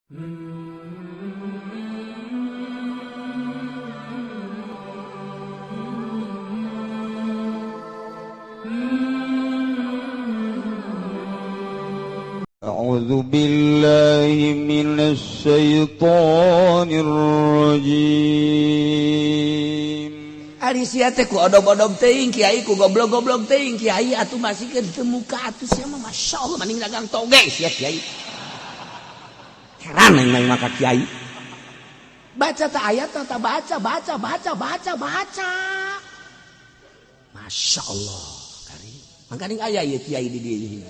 أعوذ بالله من الشيطان الرجيم. Ari sia teh ku odog-odog teuing kiai, ku goblok-goblok teuing kiai, atuh masih ke teu muka atuh sia mah. Masyaallah, mending dagang toge sia kiai. Heran aing mah ka kiai. Baca tak ayat tak baca, baca, baca, baca, baca. Masya Allah kari mangkaning aya ieu kiai di dieu, hiji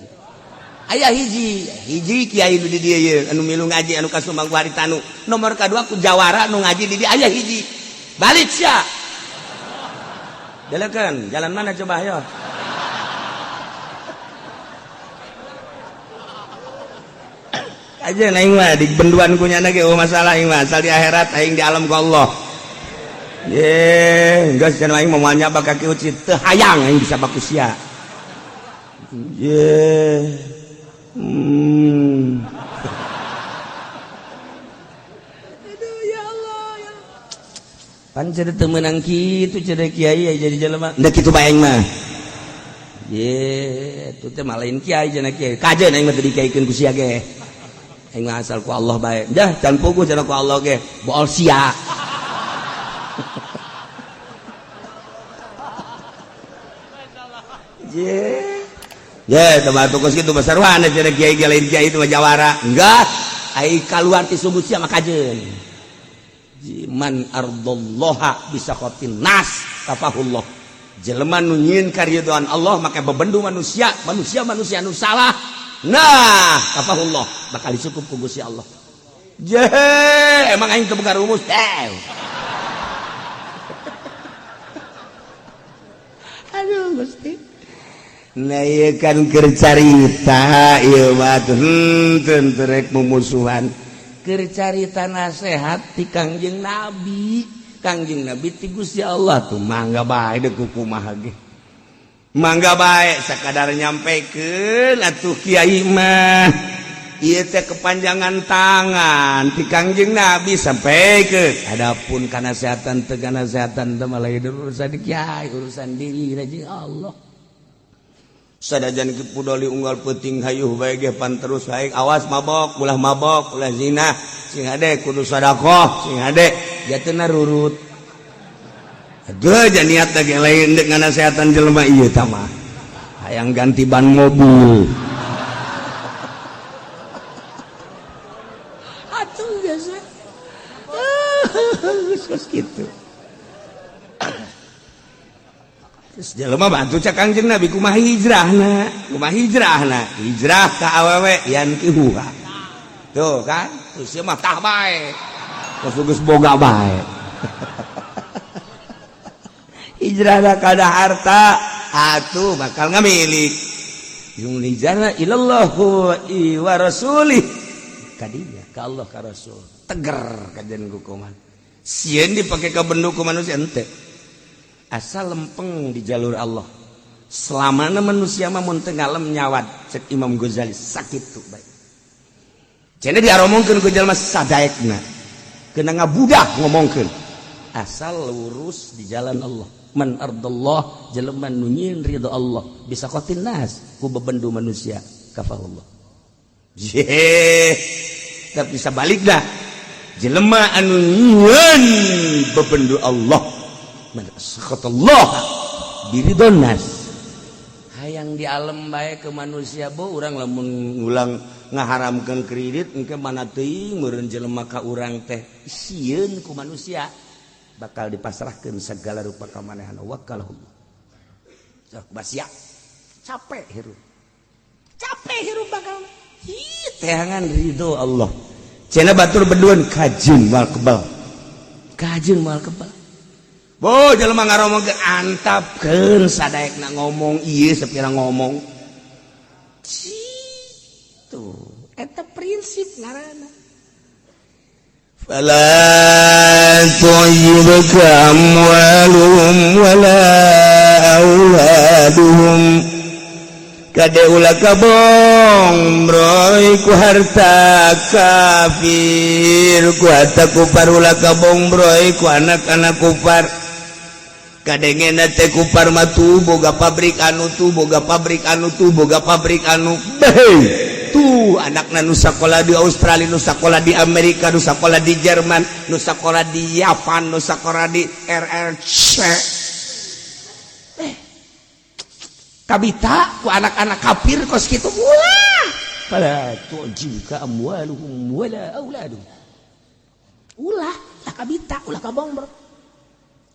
aya, hiji hiji kiai nu di dieu ieu anu milu ngaji, anu ka Sumbang Tanu nomor kadua ku jawara nu ngaji di dieu aya hiji. Balik sia. Delekeun jalan mana coba, ayo. Aja aing mah di benduan ku nyana ge, oh masalah aing mah, asal di akhirat aing di alam ku Allah. Ye, geus cenah aing moal nyaba ka Ki Uci, teu hayang aing bisa baku sia. Ye. Aduh, ya Allah, ya. Pan cenah teu meunang kitu cenah kiai jadi jelema. Henteu kitu bae aing mah. Ye, itu teh malain kiai cenah kiai. Kajeun aing mah teu dikiaikeun ku sia ge. Aing mah asal ku Allah bae. Dah, can puguh cenah ku Allah ge. Bool sia. Ye. Ye, teu kos kitu basarwana cenah kiai ge, lain kiai itu mah jawara. Enggak. Ai kaluar ti sungguh sia mah kajeun. Man ardallaha bisa khotin nas kafahullah. Jelema nu nyieun karidhoan Allah make bebendu manusia, manusia manusia nu salah. Nah, kafahullah bakal dicukup ku Gusti Allah. Je, emang aing teu boga rumus. Eh. Aduh, Gusti. Nah, ieu kan keur carita ieu mah tuh henteu rek mumusuhan. Keur carita nasehat ti Kangjeng Nabi. Kangjeng Nabi ti Gusti Allah tuh mangga bae deuk kumaha ge. Mangga bae sakadar nyampekeun atuh kiai mah. Ieu teh kepanjangan tangan ti Kangjeng Nabi sampaikeun. Adapun kanasehatan teu kanasehatan teh mah lain urusan kiai, urusan diri jeung Allah. Sadajan Ki Pudoli unggal peuting hayuh bae ge pan terus bae, awas mabok, ulah mabok, ulah zina, sing hade kudu sedekah, sing hade jatena rurut. Aduh, jan niat lagi lain dek nganasehatan jelema ieu tah mah. Hayang ganti ban mobil. Atuh geus we. Geus kitu. Terus jelema bantu cak Kangjeng Nabi kumaha hijrahna? Kumaha hijrahna? Hijrah ka awewe yankihuha. Tuh kan? Terus ieu mah tah bae. Terus geus boga bae. Hijrahna kada harta, atuh bakal ngamilik. Yung hijrahna ilallah wa rasulih. Kadinya ka Allah ka Rasul. Teger kajian hukuman. Sieun dipake ka bendu ku manusia henteu. Asal lempeng di jalur Allah. Selamana manusia mah mun teu ngalem nyawat cek Imam Ghazali sakit tuh baik. Cenah diaromongkeun ku jalma sadaekna. Kena ngabudak ngomongkeun. Asal lurus di jalan Allah. Man ardallah jelema nu nyieun ridho Allah bisa qatin nas ku bebendu manusia kafahullah. Ye, tapi sabalikna jelema anu nyieun bebendu Allah man sakhatallah biridon nas. Hayang di alam bae ke manusia bo urang lamun ngulang ngaharamkeun kredit engke mana teuing meureun jelema ka urang teh sieun ku manusia bakal dipasrahkeun segala rupa kamanehana wakalahullah. Sok basia capek hirup. Capek hirup bakal hi teangan ridho Allah. Cenah batur beduan kajeun moal kebal. Kajeun moal kebal. Bo jelema ngaromongkeun antapkeun sadaekna ngomong ieu sapira ngomong. Tuh, eta prinsip ngaranna. Fala tu'jibka amwaluhum wala auladuhum. Kade ulah kabongbroy ku harta kafir, ku harta kupar, ulah kabongbroy ku anak-anak kupar. Kadengena teh kupar mah tuh boga pabrik anu tuh, boga pabrik anu tuh, boga pabrik anu. Beh, tuh anakna nu sakola di Australia, nu sakola di Amerika, nu sakola di Jerman, nu sakola di Japan, nu sakola di RRC. Eh, kabita ku anak-anak kafir kos kitu, ulah. Fala tu'jibka amwaluhum wala auladuhum. Ulah lah kabita, ulah kabongbro.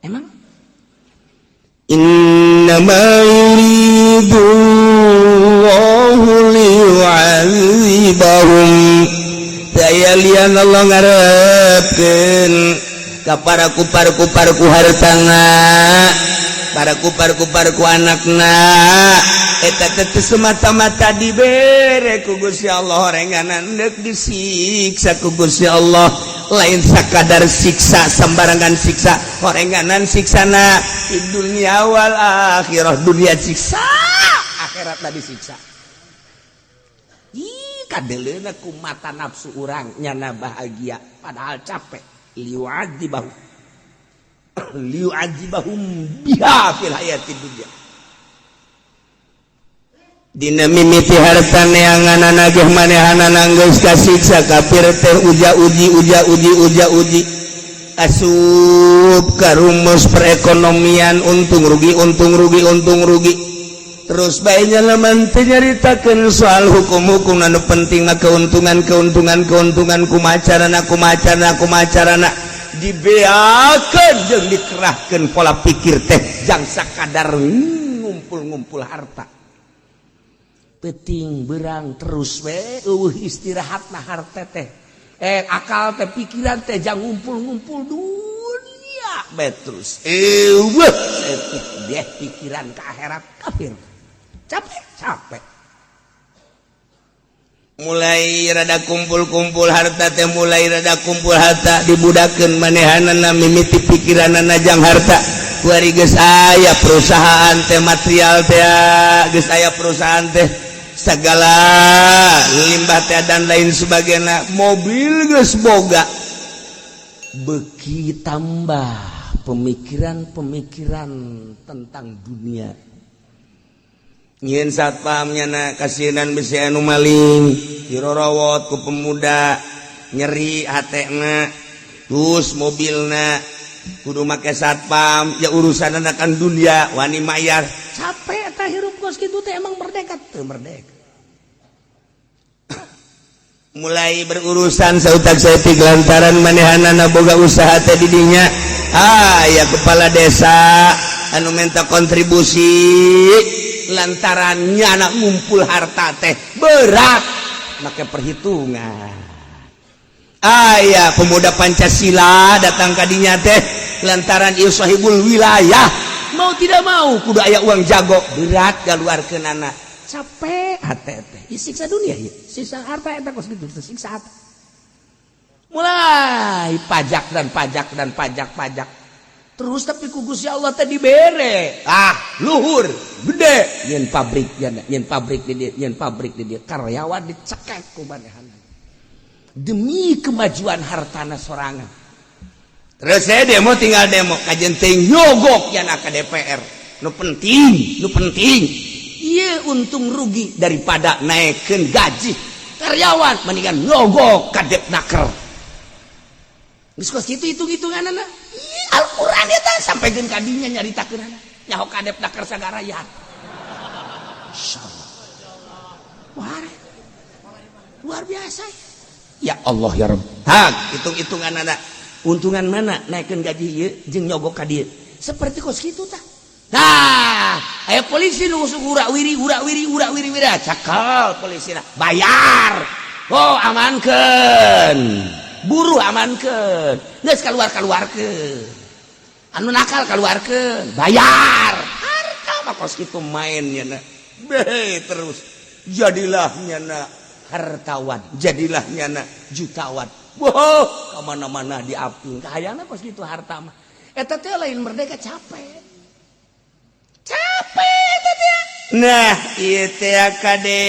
Emang innama yuridu Allahu liyu'adzibahum, daya lian Allah ngarepkeun ka para kupar-kupar ku hartana, para kupar-kupar ku anakna. Eta teh semata-mata dibere ku Gusti Allah orenganan deuk disiksa ku Gusti Allah. Lain sakadar siksa sembarangan, siksa orenganan, siksana di dunia wal akhirah. Dunia siksa, akhirat tadi siksa. Ih, kadeleuna ku mata nafsu urang nyana bahagia, padahal capek. Liyu'adzibahum, liyu'adzibahum biha fil hayatid dunya. Dina mimiti harta neangan nagih manehanana geus kasiksa kafir teh, uja uji, uja uji, uja uji, asup ka rumus perekonomian untung rugi, untung rugi, untung rugi. Terus baiknya lamun teu nyaritakeun soal hukum-hukum, anu penting mah keuntungan, keuntungan, keuntungan. Kumaha carana, kumaha carana, kumaha carana dibeakeun jeung dikerahkeun pola pikir teh jang sakadar ngumpul-ngumpul harta peting berang terus we, eueuh istirahat. Nah, harta teh, eh, akal teh, pikiran teh jang ngumpul-ngumpul dunia bae terus, eueuh deh pikiran ke akhirat. Kafir capek, capek. Mulai rada kumpul-kumpul harta teh, mulai rada kumpul harta, dibudakeun manehanana, mimiti pikiranana jang harta. Kuari geus aya perusahaan teh, material teh, geus aya perusahaan teh, segala limbah teh dan lain sebagainya, mobil geus boga, beki tambah pemikiran-pemikiran tentang dunia. Nyieun satpam nyana kasinan bisi anu maling, dirorowot ku pemuda, nyeri hatena. Terus mobilna kudu make satpam ya, urusan akan dunia, wani mayar, capek. Eta hirup kos kitu teh emang merdeka teu merdeka? Mulai berurusan sautak saeutik lantaran manehanana boga usaha teh didinya, ah ya, kepala desa anu minta kontribusi lantaran nyana ngumpul harta teh berat, make perhitungan. Aya pemuda Pancasila datang kadinya teh lantaran ieu sahibul wilayah, mau tidak mau kudu aya uang jago, berat keluarkeun anak, capek hate teh. Siksa dunia ya, siksa harta eta kos gitu, siksa harta. Mulai pajak dan pajak dan pajak, pajak terus, tapi ku Gusti Allah teh dibere, ah, luhur gede, nyen pabrik ya, nyen pabrik di dia, nyen pabrik di dia, karyawan dicekek ku manehanna demi kemajuan hartana sorangan. Terus saya demo, tinggal demo kajen teh nyogok ya ka DPR. Nu penting, nu penting iya untung rugi, daripada naikkan gaji karyawan mendingan nyogok ka Depnaker. Geus kos kitu hitung-hitunganna. Al-Qur'an eta sampai kadinya nyaritakeun nyaho ka Depnaker sagara ya. Insyaallah. Wah, luar biasa ya Allah ya Rabb. Hak hitung-hitungan anak, untungan mana naikkan gaji ieu jeung nyogok ka dieu, seperti kos kitu tah. Nah, aya polisi nu urak wiri, urak wiri, urak wiri, wira cakal polisi bayar. Oh, amankeun buruh, amankeun, geus keluar, keluarkeun anu nakal, keluarkeun, bayar. Harta mah kos kitu mainnya na. Be terus jadilah nyana hartawan, jadilah nyana jutawan. Wow, kemana-mana diaping kahayangna kos kitu. Harta mah eta teh lain merdeka, capek, capek eta teh. Nah ieu teh kade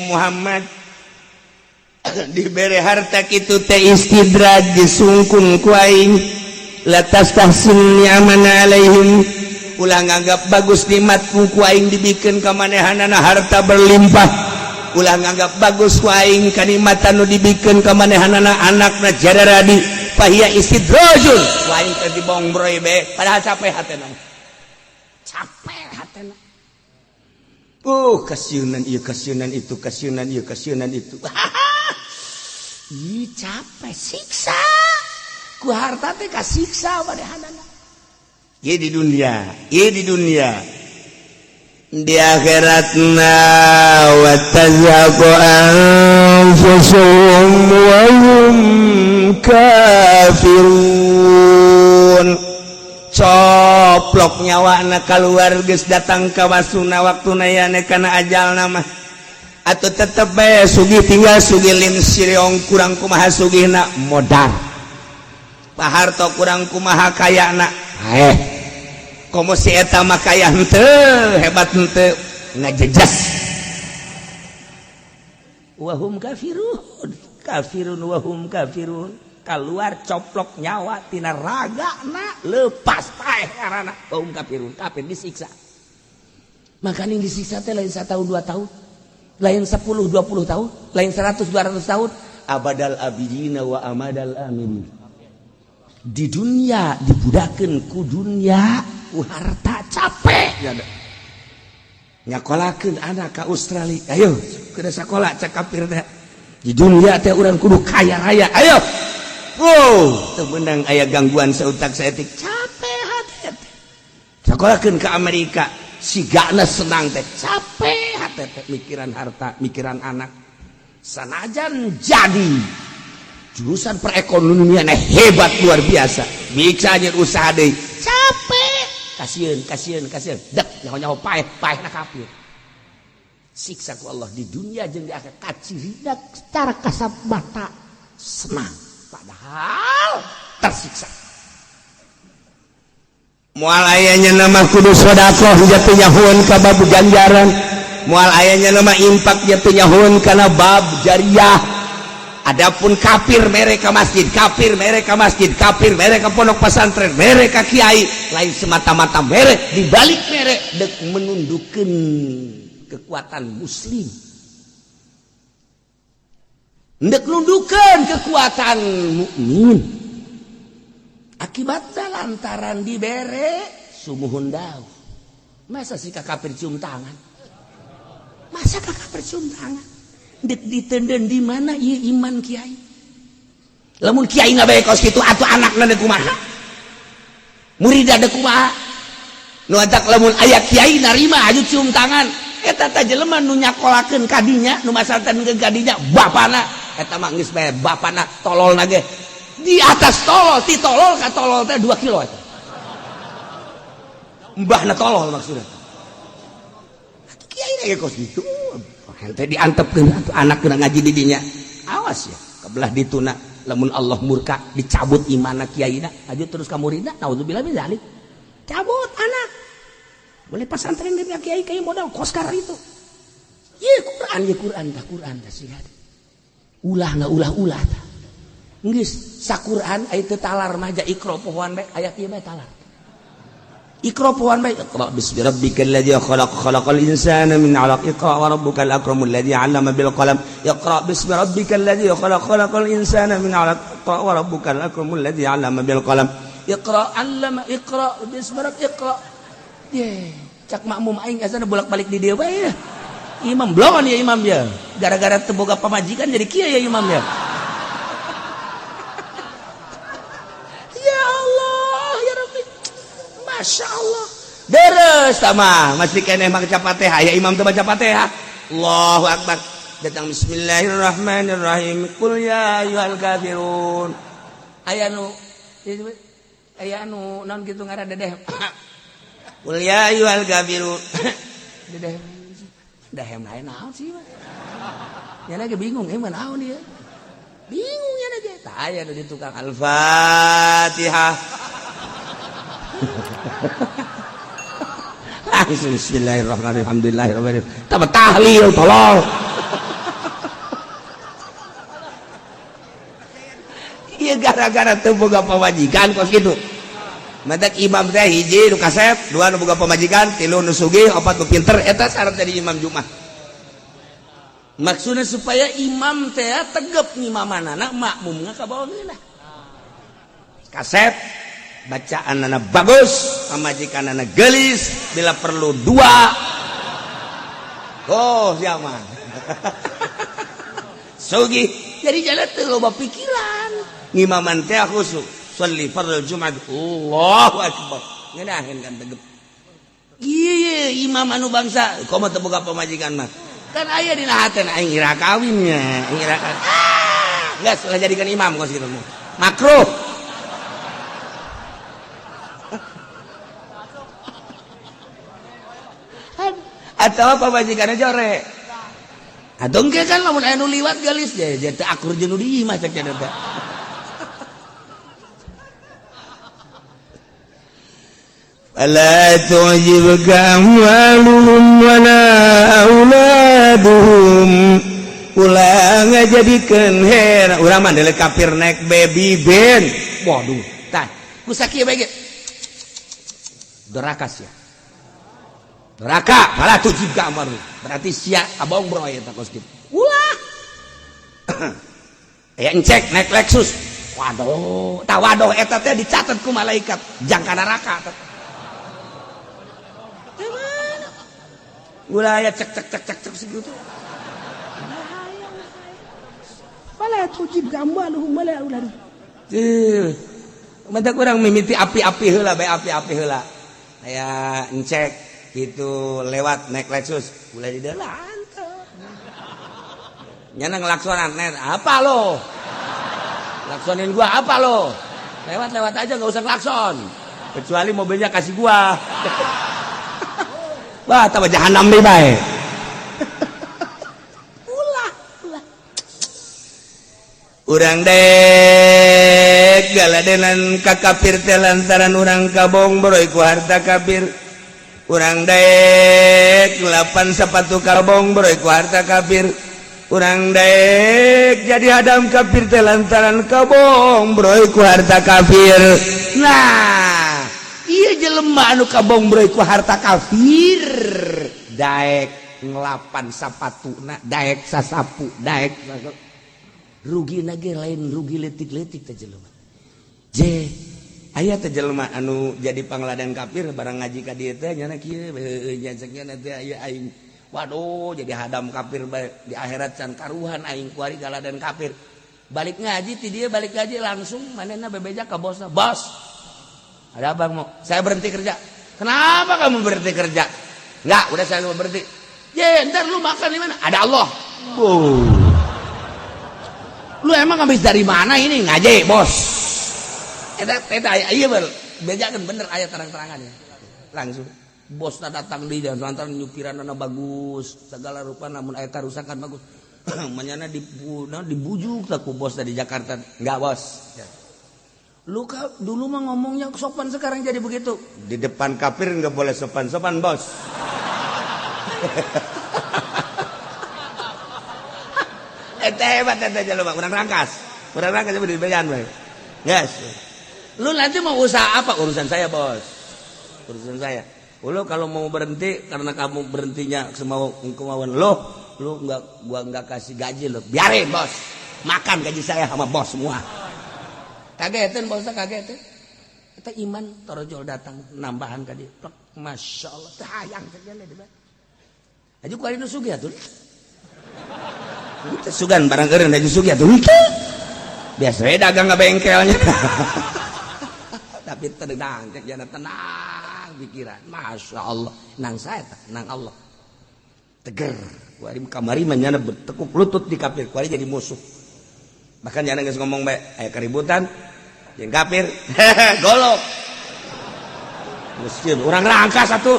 Muhammad dibere harta kitu teh istidraj disungkun ku aing la tastahsin ni'amana alaihim ulah nganggap bagus nikmat ku aing dibikeun ka manehanana harta berlimpah ulah nganggap bagus ku aing kanikmatan nu dibikeun ka manehanana anakna jararadi fahiya istidrajun ku aing teh dibongbroy be padahal capek hatena capek hatena. Oh kasiunan ieu kasiunan itu kasiunan ieu kasiunan itu. Ih capek siksa ku harta teh kasiksa manehanana. Ieu di dunia, ieu di dunia. Di akhiratna wa tazhaqu anfusuhum wa hum kafirun. Coplok nyawana keluar geus datang ka wasuna waktuna yane kana ajalna mah atau tetep bae sugih tinggal sugih lim siriong kurang kumaha sugihna modar Pak Harto kurang kumaha kayana komo si eta mah kaya henteu hebat henteu ngajejas wahum kafirun kafirun wahum kafirun keluar coplok nyawa tina raga na lepas paeh karana wahum kafirun kafir disiksa. Makanya disiksa teh lain 1 tahun 2 tahun lain 10 20 tahun lain 100 200 tahun abadal abidina wa amadal amidin. Di dunia dibudakeun ku dunia ku harta capek ya nyakolakeun anak ka Australia ayo kudu sakola cek kafir teh di dunia teh urang kudu kaya raya ayo wow teu meunang aya gangguan seutak saeutik capek hati teh sakolakeun ke Amerika sigana senang teh capek hati teh mikiran harta mikiran anak sanajan jadi jurusan perekonomian hebat luar biasa bisa aja usaha deui capek kasieun kasieun kasieun dek nyaho-nyaho paeh paeh na kafir siksa ku Allah di dunia jeung di akhirat kacirina secara kasat mata senang padahal tersiksa. Moal ayanya nama kudu sedekah jatuh nyahuan ka bab ganjaran moal ayanya nama infak jatuh nyahuan kana bab jariah. Adapun kafir mereka masjid, kafir mereka masjid, kafir mereka pondok pesantren, mereka kiai, lain semata-mata merek, dibalik merek dek menundukkan kekuatan muslim. Dek nundukkan kekuatan mukmin. Akibatnya lantaran dibere sumuhun dawuh. Masa sih kafir cium tangan? Masa kafir cium tangan? Ditenden di mana ieu iman kiai? Lamun kiai ngabae kos kitu atuh anakna deuk kumaha? Murid deuk kumaha? Nu antak lamun aya kiai narima aju cium tangan. Eta teh jelema nu nyakolakeun kadinya, nu masantren kadinya bapana. Eta mah geus bae bapana tololna ge. Di atas tolol, ti tolol ka tolol teh 2 kilo eta. Mbahna tolol maksudnya. Atuh kiai ge kos kitu. Hente diantepkeun atuh anak kena ngaji di dinya. Awas ya, kebelah dituna lamun Allah murka dicabut imana kiaina, aju terus ka muridna naudzubillah min zalik. Cabut anak. Boleh pesantren dari kiai kiai modal koskar itu. Ye Quran ye Quran tah Quran tah sih. Ulah nggak ulah-ulah tah. Geus saquran aya teu talar mah ja Iqra pohoan bae aya kieu bae talar. Iqra pohoan bae Iqra bismi rabbikal ladzi khalaq khalaqal insana min 'alaq Iqra wa rabbukal akramul ladzi 'allama bil qalam Iqra bismi rabbikal ladzi khalaq khalaqal insana min 'alaq Iqra wa rabbukal akramul ladzi 'allama bil qalam Iqra 'allama Iqra bismi rabbik Iqra. Ye, cak makmum aing asana bolak-balik di dieu bae. Imam blongon ya imam ya. Gara-gara teu boga pamajikan jadi kieu ya imam ya. Ya Allah, ya Rabbi. Masya Allah. Deres sama masih keneh maca Fatihah ya imam teu baca Fatihah. Allahu akbar. Datang bismillahirrahmanirrahim. Qul ya ayyuhal kafirun. Aya nu naon kitu ngaran dedeh. Qul ya ayyuhal kafirun. Dedeh. Dahem lain naon sih mah. Ya lagi bingung emang naon dia. Bingung ya lagi. Tah aya nu di tukang Al-Fatihah. Langsung bismillahirrahmanirrahim, alhamdulillahirrahmanirrahim. Tambah tahlil tolong. Iya gara-gara teu boga pamajikan kos kitu. Matak imam teh hiji nu kasep, dua nu boga pamajikan, tilu nu sugih, opat nu pinter, eta syarat jadi imam Jumat. Maksudnya supaya imam teh tegep ngimamanana, makmumna ka bawah ngeunah. Kasep, bacaanana bagus, pamajikanana geulis, bila perlu dua. Oh, siapa? Sugih, jadi jalan teu loba pikiran. Ngimaman teh khusyuk. Sholli fardhu Jumat. Allahu akbar. Ngeunaheun kan tegep. Iya, imam anu bangsa, komo teu boga pamajikan mah. Kan aya dina haten aing ira kawinnya, aing ira kawin. Ah, geus ulah jadikan imam kos kitu mah. Makruh. Atau pamajikanna jore. Atau engke kan lamun aya nu liwat geulis je teu akur jeung nu di imah cek teh. Fala tu'jibka amwaluhum wala auladuhum. Ulah ngajadikeun hera urang mah deuleu kafir naik baby ben. Waduh, tah ku sakieu bae ge. Doraka sia. Doraka, fala tu'jibka amwaluhum. Berarti sia abong bro eta kos kitu. Ulah. Aya encek naik Lexus. Waduh, tah waduh eta teh dicatat ku malaikat jangka neraka eta. Ulah ya cek cek cek cek cek segitu. Fala tujibka amwaluhum wala auladuhum. Tuh. Mantap urang mimiti api-api heula bae api-api heula. Aya encek gitu lewat naik Lexus, ulah di dalan teu. Nyana ngelaksonan net, apa lo? Laksonin gua apa lo? Lewat-lewat aja nggak usah klakson. Kecuali mobilnya kasih gua. Wah, tambah jahanam deh bae. Ulah, ulah. Urang dek galadenan ka kafir teh lantaran urang kabong boroy ku harta kafir. Urang dek ngelapan sepatu kabong boroy ku harta kafir. Urang dek jadi hadam kafir teh lantaran kabong boroy ku harta kafir. Nah, iya jelema anu kabong boroy ku harta kafir. Daek ngelapan sapatuna, daek sasapu, daek rugi nage lain rugi letik-letik teh jelema. Je, aya teh jelema anu jadi pangladan kafir barang ngaji ka dieu teh nyana kieu nya cek nya teh aya aing. Waduh, jadi hadam kafir bae di akhirat can karuhan aing kuari galadan kafir. Balik ngaji ti dieu balik ngaji langsung manehna bebeja ka bosna. Bos, ada abang mau saya berhenti kerja. Kenapa kamu berhenti kerja? Enggak, udah saya mau berhenti. Ye, ntar lu makan di mana? Ada Allah. Oh. Lu emang habis dari mana ini? Ngaji, bos. Eta eta iya bel. Bejakeun bener aya terang-terangannya. Langsung bosna datang di jalan lantaran nyupiranna bagus, segala rupa namun aya karusakan bagus. Manyana dibujuk tak ku bos dari Jakarta. Enggak, bos. Ya. Lu dulu mah ngomongnya sopan, sekarang jadi begitu. Di depan kafir nggak boleh sopan-sopan, bos. Eta hebat eta jelema, urang rangkas. Urang rangkas di bejan we. Yes. Lu nanti mau usaha apa? Urusan saya, bos. Urusan saya. Lu kalau mau berhenti karena kamu berhentinya semau kemauan lu, lu nggak gua nggak kasih gaji lu. Biarin, bos. Makan gaji saya sama bos semua. Kagetin bosnya kagetin. Eta iman torojol datang nambahan ka dieu. Plek, Masya Allah, teh hayang segala di bae. Aju ku ari nu sugih atuh. Teu sugan barang eureun aju sugih atuh. Biasa we dagang ka bengkelnya. Tapi tenang, cek jana tenang pikiran. Masya Allah, nang saya tah, nang Allah. Teger. Ku ari kamari mah nyana bertekuk lutut di kafir, ku ari jadi musuh. Bahkan nyana geus ngomong bae, aya keributan jeung kafir. Golok. Geus urang rangka satu.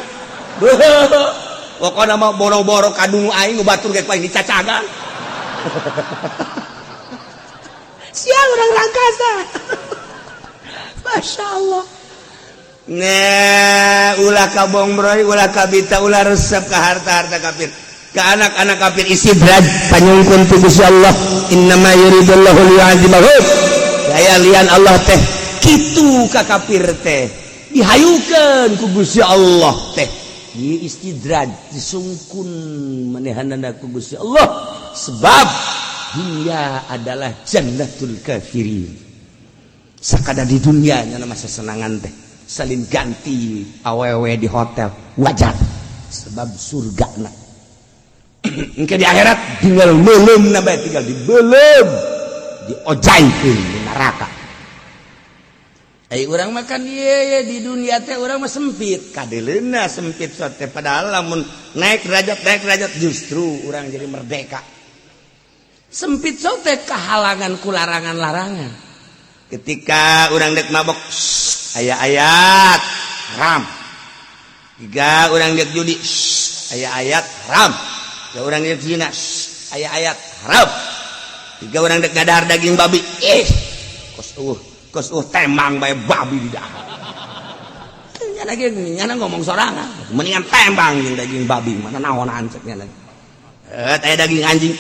Pokokna mah boro-boro kadungu aing nu batur ge ku aing dicacagan. Sial orang rangkasa. Masya Allah. Nah, ulah ka bongbroy, ulah kabita, ulah resep ke harta-harta kafir, ke anak-anak kafir. Istidraj panyungkun ti Gusti Allah, innama yuridullahu liyu'adzibahum. Daya lian Allah teh kitu ka kafir teh dihayukeun ku Gusti Allah teh. Ieu istidraj disungkun manehanana ku Gusti Allah, sebab dunia adalah jannatul kafirin. Sakada di dunia nya masa senangan teh salin ganti awewe di hotel wajar, sebab surga na. Engke di akhirat tinggal meuleum na bae, tinggal dibeuleum, diojaikeun di neraka. Ai urang makan ieu di dunia teh urang mah sempit kadeleuna, sempit teh, padahal lamun naik derajat, naik derajat, justru urang jadi merdeka. Sempit teh kehalangan ku larangan-larangan. Ketika urang dek mabok, aya ayat haram. Jika urang dek judi, aya ayat haram. Jika urang dek zina, aya ayat haram. Jika urang dek ngadahar daging babi, ih kos kos tembang bae babi di dahar. Nyana ge nyana ngomong sorangan, mendingan tembang jeung daging babi mana naonan cek nyana. Eh, teh daging anjing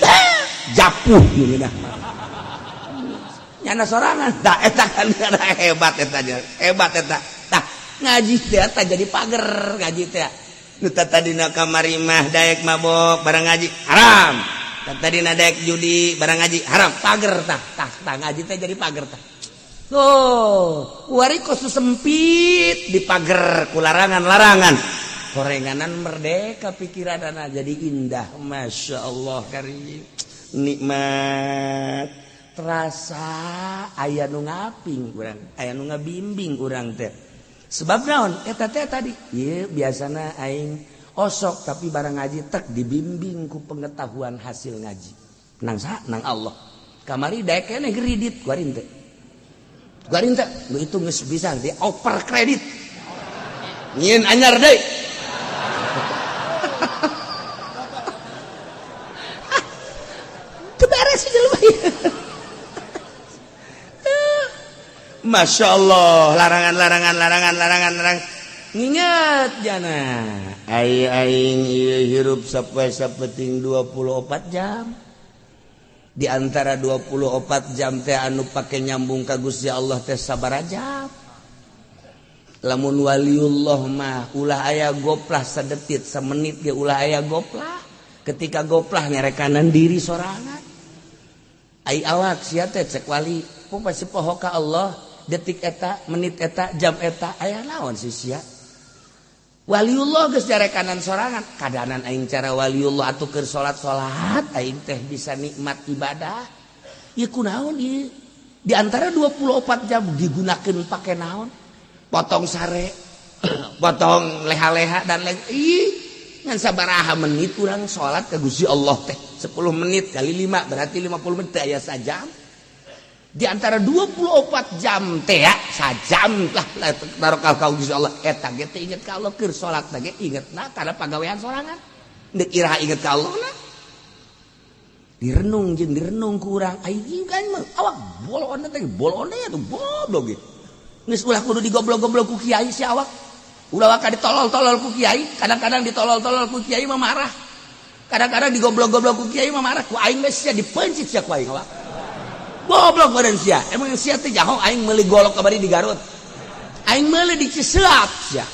japuh nu dah. Nyana sorangan tah eta kan hebat eta, hebat eta. Tah ngaji teh tah jadi pager ngaji teh. Nu tadina kamari mah daek mabok, barang ngaji haram. Tadina daek judi, barang ngaji haram. Pager tah, tah tah ngaji teh jadi pager tah. Tuh, wari kos sempit di pager ku larangan-larangan. Korenganan merdeka pikiran jadi indah. Masya Allah karim. Nikmat. Terasa aya nu ngaping urang, aya nu ngabimbing urang teh. Sebab naon? Eta teh tadi. Ieu biasana aing osok, tapi barang ngaji tek dibimbing ku pengetahuan hasil ngaji. Nang sa nang Allah. Kamari daek keneh kredit kuari teh. Kuari teh itu geus bisa di over kredit. Nyieun anyar deui. Teu beres jelema. Masya Allah, larangan larangan larangan larangan larangan. Nginget jana ai aing ieu hirup sapoe sapeting 24 jam. Di antara 24 jam teh anu pake nyambung ka Gusti Allah teh sabaraha jam? Lamun waliullah mah ulah aya goplah sadetit samenit ge ulah aya goplah. Ketika goplah nyarekanan diri sorangan. Ai awak sia teh cek wali, pasti poho ka Allah detik eta, menit eta, jam eta, aya naon sih sia? Waliullah geus jarekanan sorangan. Kadanan aing cara waliullah atuh keur salat-salat aing teh bisa nikmat ibadah. Ieu kunaon ieu? Di antara 24 jam digunakeun pake naon? Potong sare, potong leha-leha dan lain. Ih, ngan sabaraha menit urang salat ka Gusti Allah teh? 10 menit kali 5 berarti 50 menit teh aya sajam. Di antara 24 jam teh ya, sajam lah taruh ka Gusti Allah eta ge teh inget ka Allah keur salat ge ingetna kana pagawean sorangan. Deuk iraha inget ka Allah na? Direnung jeung direnung ku urang aing kan mah awak bolon teh bolon teh goblok ge. Geus ulah kudu digoblok-goblok ku kiai si awak. Ulah waka ditolol-tolol ku kiai, kadang-kadang ditolol-tolol ku kiai mah marah. Kadang-kadang digoblok-goblok ku kiai mah marah, ku aing geus sia dipencit sia ku aing awak. Goblok badan sia. Emang sia teh jaho aing meuli golok kamari di Garut. Aing meuli di Ciseap sia.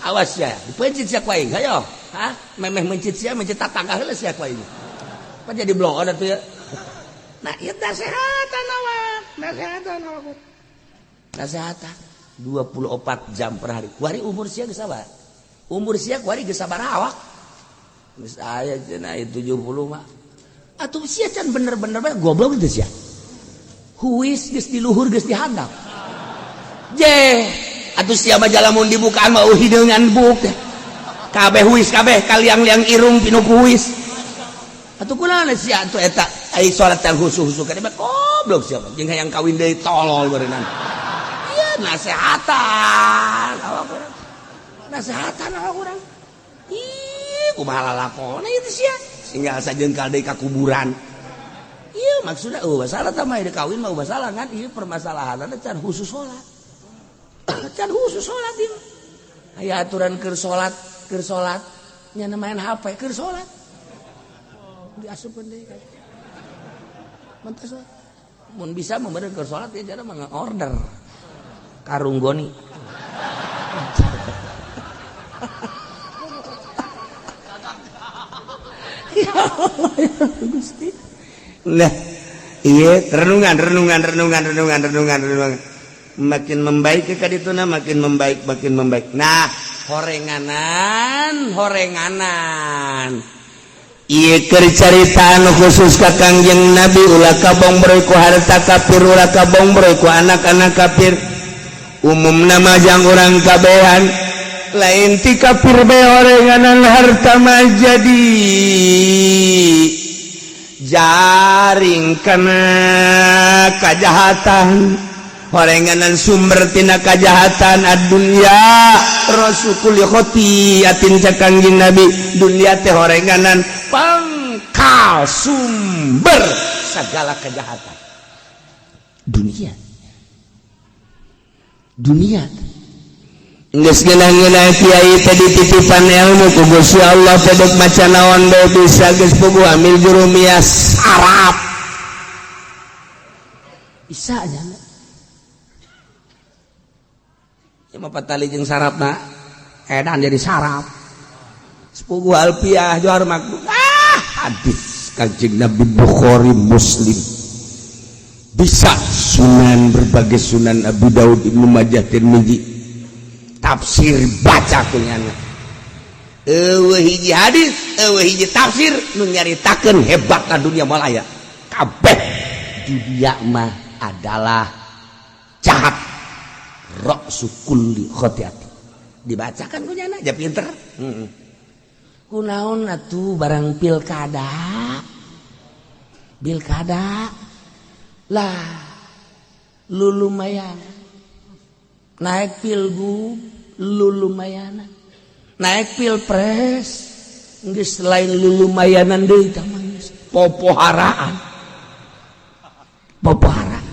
Awas sia, dipencit sia ku aing. Hayo. Hah? Memeh mencit sia, mencit tatangga heula sia ku aing. Apa jadi bloon atuh ya? Nah, ieu nasehatan awak. Nasehatan awak. Nasehatan 24 jam per hari. Kuari umur sia geus sabar. Umur sia kuari geus sabaraha awak? Geus aya cenah 70 mah. Atuh sia can bener-bener bae goblok teh sia. Huis geus di luhur geus di handap. Je, atuh sia mah jalamun dibukaan mah hideungan buk teh. Kabeh huis kabeh kaliang-liang irung pinuh ku huis. Atuh kunaon sia atuh eta ai salat teh husu-husu ka goblok sia mah jeung hayang kawin deui tolol beureunan. Ieu nasehatan awak urang. Nasehatan awak urang. Ih, kumaha lalakona ieu teh sia? Tinggal sajengkal deui ka kuburan. Iya maksudnya oh masalah tah mah kawin mah masalah kan ieu permasalahanna can khusus salat. Can khusus salat ieu. Aya aturan keur salat, keur salat nya main HP keur salat. Diasupkeun deui. Mantas. Mun bisa meureun keur salat ya jana mah order. Karung goni. Ya Allah ya Gusti. Nah, iya renungan renungan renungan renungan renungan renungan. Makin membaik ke kadituna, makin membaik, makin membaik. Nah, horenganan horenganan. Ieu keur caritaan khusus ka Kangjeng Nabi, ulah kabongbroy ku harta kafir, ulah kabongbroy ku anak-anak kafir. Umumna mah jang urang kabehan lain ti kafir bae horenganan harta mah jadi jaring kana kajahatan, horenganan sumber tina kajahatan. Ad-dunya ra'su kulli khotiatin, cak Kangjeng Nabi, dunia teh horenganan pangkal sumber segala kejahatan. Dunia dunia geus ngeunah-ngeunah kiai teh dititipan ilmu ku Gusti Allah, pedek maca naon bae bisa, geus puguh amil jurumiyah sarap bisa aja. Ya mah patali jeung sarapna edan jadi sarap. Sepuguh alfiah johar makbul. Ah, hadis Kanjeng Nabi Bukhari Muslim bisa, sunan berbagai sunan, Abu Daud, Ibnu Majah, Tirmizi, tafsir baca kunyana. Eueuh hiji hadis, eueuh hiji tafsir nu nyaritakeun hebatna dunia malaya. Kabeh dunia mah adalah jahat, ra'su kulli khotiati. Dibacakan kunyana aja pinter. Kunaon atuh barang pilkada pilkada lah lu lumayan naik pilgub, lu lumayan naik pilpres, geus lain lu lumayanan deui tah mah geus popoharaan popoharaan.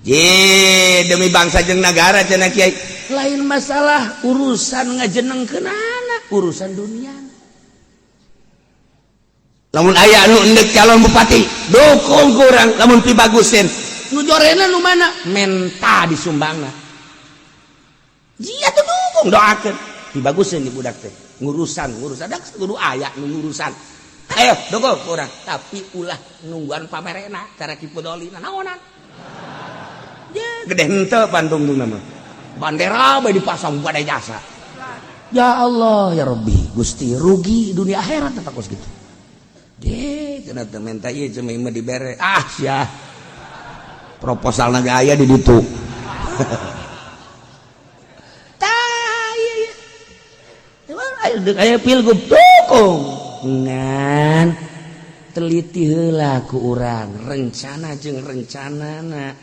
Je, demi bangsa jeung nagara cenah kiai. Lain masalah urusan ngajenengkeunana, urusan dunia. Lamun aya anu endek calon bupati, dukung kurang lamun pibagusin. Nu jorena nu mana menta disumbangna jia tuh dukung, doakeun pibagusin di budak teh ngurusan ngurusan dak kudu aya nu ngurusan, ayo dukung kurang, tapi ulah nungguan pamerena cara kipudoli naonan. Ya, gede henteu pantungtungna mah. Bandera bae dipasang pada jasa. Ya Allah ya Rabbi Gusti, rugi dunia akhirat tetap kos gitu. Deh, cenah teu menta ieu cuma mah dibere. Ah, sia. Proposal ge aya di ditu. Tah ieu ieu. Ayo deuk aya pilgub dukung. Ngan teliti heula ku urang rencana jeung rencanana.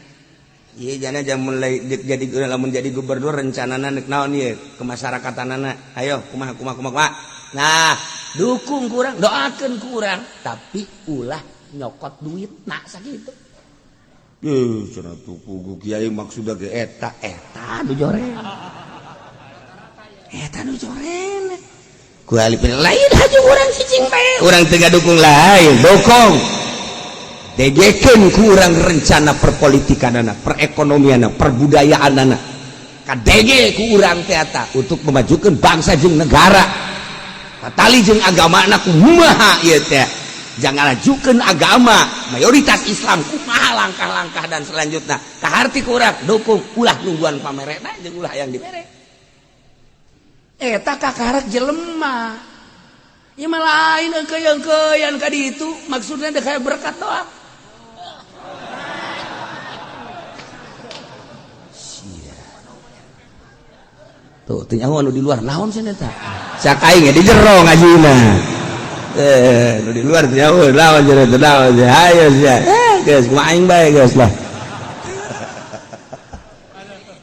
Ieu jana jam mulai jadi lamun jadi gubernur rencanana nek naon ieu kemasyarakatanana. Ayo kumaha kumaha kumaha kumaha. Nah, dukung kurang, doakeun kurang, tapi ulah nyokot duit nak sakitu. Eh, cenah tuh pugu kiai maksudna ge eta. Eta nu joren. Eta nu joren. Ku alipin lain haju urang cicing bae. Urang teu ngadukung lain, dukung. Degekeun ku urang rencana perpolitikanana, perekonomianana, perbudayaanana. Kadege ku urang teh eta untuk memajukan bangsa jeung negara. Patali jeung agamana kumaha ieu teh. Jangan lajukeun agama mayoritas Islam kumaha langkah-langkah dan selanjutnya. Kaharti ku urang dukung, ulah nungguan pamerena jeung ulah yang dibere. Eta kakarek jelema. Ieu mah lain engkeuy-engkeuyan ka ditu, maksudna teh kayak berkat doang. Sia. Tuh, teu nyaho anu di luar naon cenah eta? Cak aing di jero ngajina. Nu di luar teu nyaho naon cenah teh naon cenah. Hayo sia. Geus kumaha aing bae geus lah.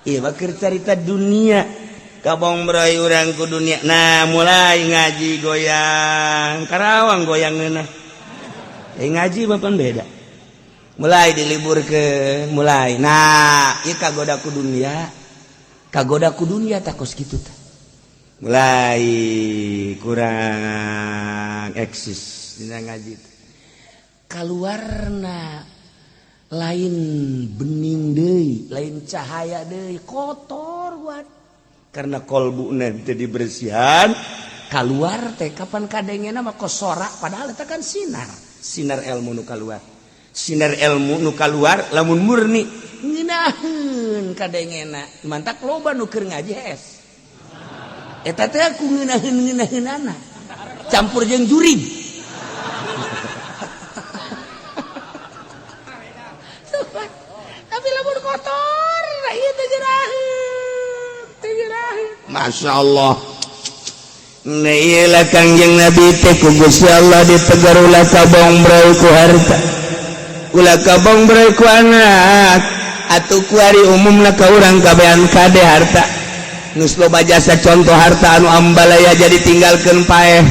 Ieu mah keur carita dunia. Kabong beroy urang ku dunia. Nah, mulai ngaji goyang. Karawang goyang ngeunah. Ngaji mah pan beda. Mulai diliburkeun, mulai. Nah, ieu kagoda ku dunia. Kagoda ku dunia takos kitu tah. Mulai kurang eksis dina ngaji. Kaluarna lain bening deui, lain cahaya deui, kotor buat. Karena kolbuna teu dibersihan, keluar teh kapan kadengena mah kosora, padahal eta kan sinar. Sinar ilmu nu kaluar. Sinar ilmu nu kaluar lamun murni ngeunaheun kadengena. Mantak loba nu keur ngaji hees. Eta teh ku ngeunaheun-ngeunaheunana. Campur jeung jurig. Tapi lamun kotor, ieu teh jeraheun, teh jeraheun. Masya Allah. Nah iyalah Kangjeng Nabi teh ku Gusti Allah ditegar ulah kabongbroy ku harta, ulah kabongbroy ku anak, atuh kuari umumna ka urang kabehan kade harta. Geus loba jasa contoh harta anu ambalaya jadi tinggalkeun paeh.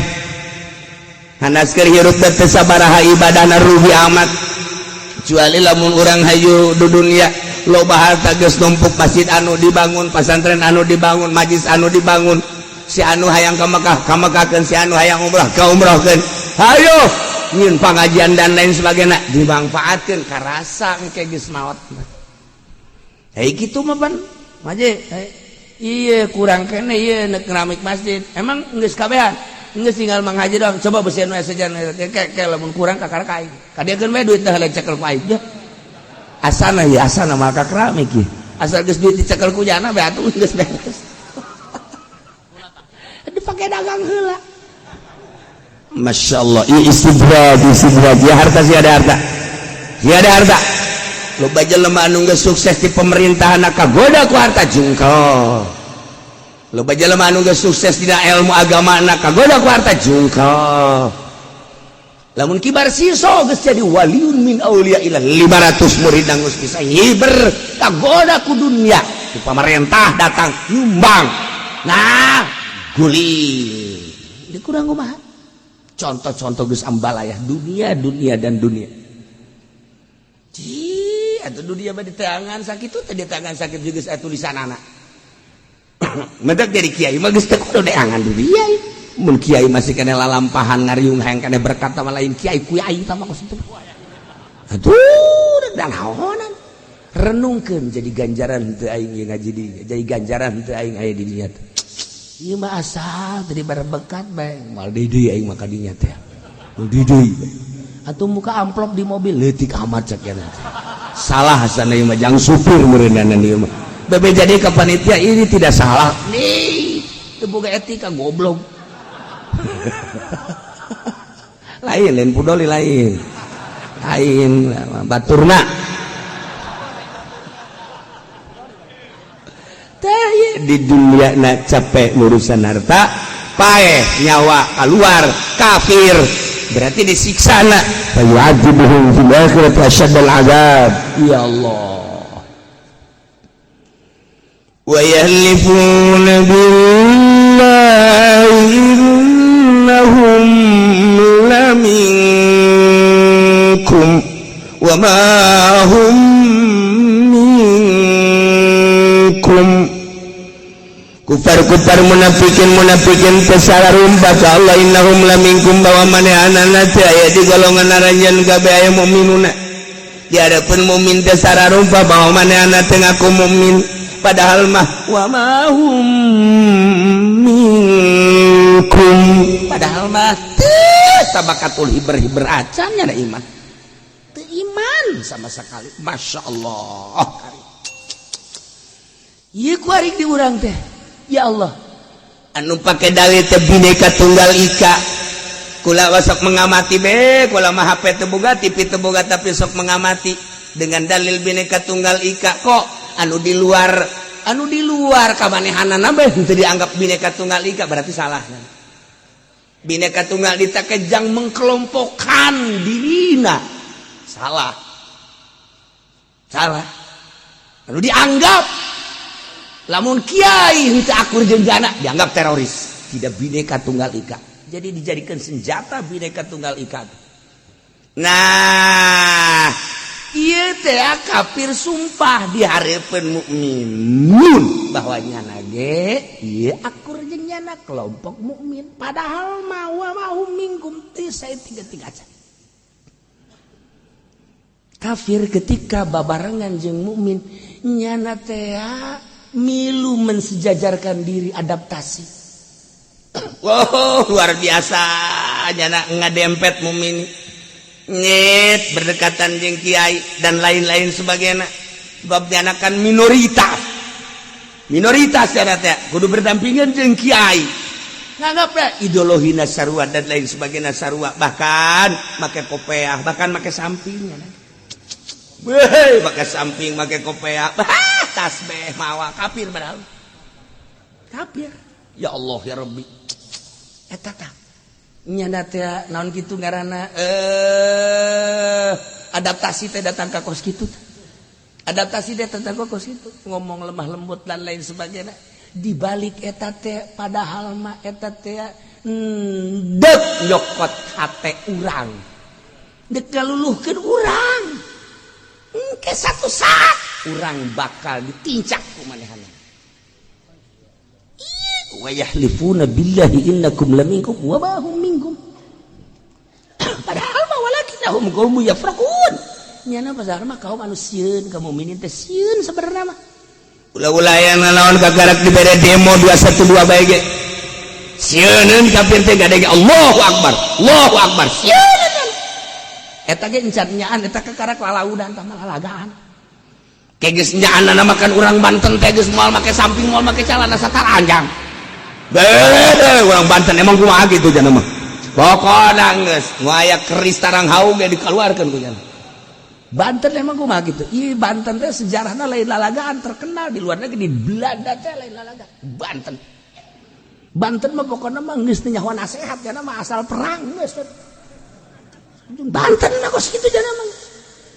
Hanas keur hirup teh teu sabaraha ibadahna rugi amat. Kecuali lamun urang hayu di dunia loba harta geus numpuk, masjid anu dibangun, pasantren anu dibangun, majlis anu dibangun, si anu hayang ka Mekah ka Mekahkeun, si anu hayang umrah ka umrahkeun, hayo nyieun pangajian dan lain sebagainya dimanfaatkeun karasa engke geus maot. Hei kitu mah pan maje ieu kurang kene ieu nek keramik masjid emang geus kabehan geus tinggal Mang Haji doang, coba besian we sejan ke lamun kurang kakara ka aing kadiakeun we duit teh cekel ku aing. Asana ya asana maka keramik ieu asal geus duit dicekel ku jana be atuh geus beres dipakai dagang heula. Masya Allah, ieu istidraj, istidraj ya harta sih ada harta, si ada harta. Loba jelema anu geus sukses di pemerintahan kagoda ku harta jungkel. Loba jelema anu geus sukses dina ilmu agama kagoda ku harta jungkel. Lamun kibar siso geus jadi waliun min auliya ila 500 murid geus bisa hiber kagoda ku dunia. Ku pamarentah datang nyumbang. Nah, guling. Di kurang kumaha? Contoh-contoh geus ambalayah dunia, dunia dan dunia. Ci, atuh dunia mah di tangan sakitu teh, di tangan sakit juga saya tulisan anak. Mendak jadi kiai mah geus teu kudu deangan dunia. Mun kiai masih kena lalampahan ngariung hayang kena berkat sama lain kiai kiai tah mah kos itu. Aduh, dan naonan. Renungkeun jadi ganjaran teu aing ieu ngaji di, jadi ganjaran teu aing aya di dinya teh. Ieu mah asal tadi berbekat bae, moal deui aing mah ka dinya teh. Moal deui. Atuh muka amplop di mobil leutik amat cek ya. Salah asana ieu mah jang supir meureunana ieu mah. Bebe jadi ke panitia ini tidak salah. Nih, teu boga etika goblok. Lain lain pudoli lain. Lain baturna. Teh di dunia na capek urusan harta, paeh nyawa keluar kafir berarti disiksa na. Fayu'adzibuhum fil akhirati asyaddal azab. Ya Allah. Wa yahlifuna billahi innahum laminkum wa ma hum minkum. Kufar-kufar munafikin munafikin pesara rumpah ka Allah innahum laminkum bahwa manehanana teh aya di golongan aranjeun kabeh aya mukminuna. Di hadapan mukmin teh sararumpah bahwa manehana teh ngaku mukmin, padahal mah wa ma hum minkum, padahal mah teu tabakatul hiber-hiber acan nya da iman. Teu iman sama sekali. Masya Allah. Ieu ku arik di urang teh. Ya Allah, anu pake dalil teh Bhinneka Tunggal Ika. Kula sok mengamati be, kula mah HP teu boga, TV teu boga, tapi sok mengamati dengan dalil Bhinneka Tunggal Ika kok anu di luar kamanehanana bae henteu dianggap Bhinneka Tunggal Ika berarti salah. Bhinneka Tunggal Ika kejang mengkelompokkan dirina. Salah. Salah. Anu dianggap lamun kiai henteu akur jeung jana dianggap teroris, tidak Bhinneka Tunggal Ika. Jadi dijadikan senjata Bhinneka Tunggal Ika. Nah, ieu teh kafir sumpah di hareupeun mukminun bahwa nyana ge ieu akur jeung Nyana kelompok mukmin, padahal mawa mau minkum teu tiga-tiga aja. Kafir ketika babarengan jeung mukmin nyana teh milu mensejajarkan diri, adaptasi. Wow, luar biasa nyana ngadempet mukmin nyet berdekatan jeung kiai dan lain-lain sebagainya, sebab nyana kan minoritas, minoritas nyana teh kudu berdampingan jeung kiai, nganggap ya ideologi sarua dan lain sebagainya sarua, bahkan make kopeah, bahkan make sampingnya. Weh, make samping, make kopeah, tasbih mawa, kafir padahal. Kafir. Ya Allah ya Rabbi. Eta tah. Nyana teh naon kitu ngaranna, adaptasi teh datang ka kos kitu. Adaptasi teh datang ka kos kitu, ngomong lemah lembut dan lain sebagainya. Di balik eta teh padahal mah eta teh dek nyokot hate urang. Dek ngaluluhkeun urang. Engke satu saat urang bakal ditincak ku manehna. Wa yahlifuna billahi innakum laminkum wa ma hum minkum. Padahal mah walakinnahum qaumun yafraqun. Nyana pasar mah kaum anu sieun ka mukminin teh, sieun sebenarnya mah. Ulah-ulah aya nanaon kagarak dibere demo 212 bae ge. Sieuneun kafir teh gade ge Allahu Akbar. Allahu Akbar. Sieuneun. Eta ge encan nyaan, eta kakarak lalaudan tah, lalagaan. Ke geus nyaanna makan urang Banten teh geus moal make samping, moal make calana sataranjang. Beuh, urang Banten emang kumaha kitu jana mah. Pokona geus nu aya keris tarang haung ge dikeluarkeun ku jana. Banten emang kumaha kitu. Ih, Banten teh sejarahna lain lalagaan, terkenal di luar negeri, di Belanda teh lain lalagaan. Banten. Banten mah pokona mah geus teu nyaho nasehat jana mah, asal perang geus. Banten mah kos kitu jana mah.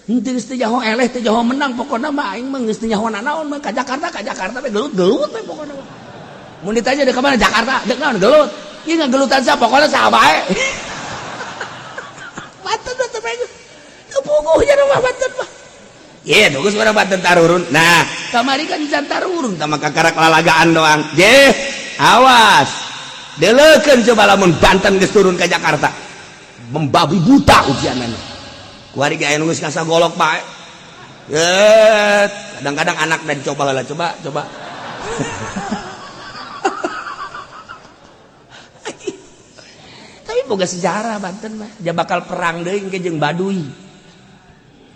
Henteu geus teu nyaho eleh, teu nyaho menang, pokona mah aing mah geus teu nyaho nanaon mah, ka Jakarta, ka Jakarta we gelut-gelut we pokona mah. Mun ditanya dek ka mana, Jakarta, dek naon, gelut. Ieu ngagelutan sa pokona saha bae. Banten mah teu teu puguh jana mah Banten mah. Ye, geus urang Banten tarurun. Nah, kamari kan can tarurun tah mah kakarak lalagaan doang. Je, awas. Deleukeun coba lamun Banten geus turun ka Jakarta. Membabi buta ujianana. Kuari ge aya nu geus kasagolok bae. Kadang-kadang anak dan coba lah, coba, coba. Tapi boga sejarah Banten mah. Dia bakal perang deui ke jeung Baduy.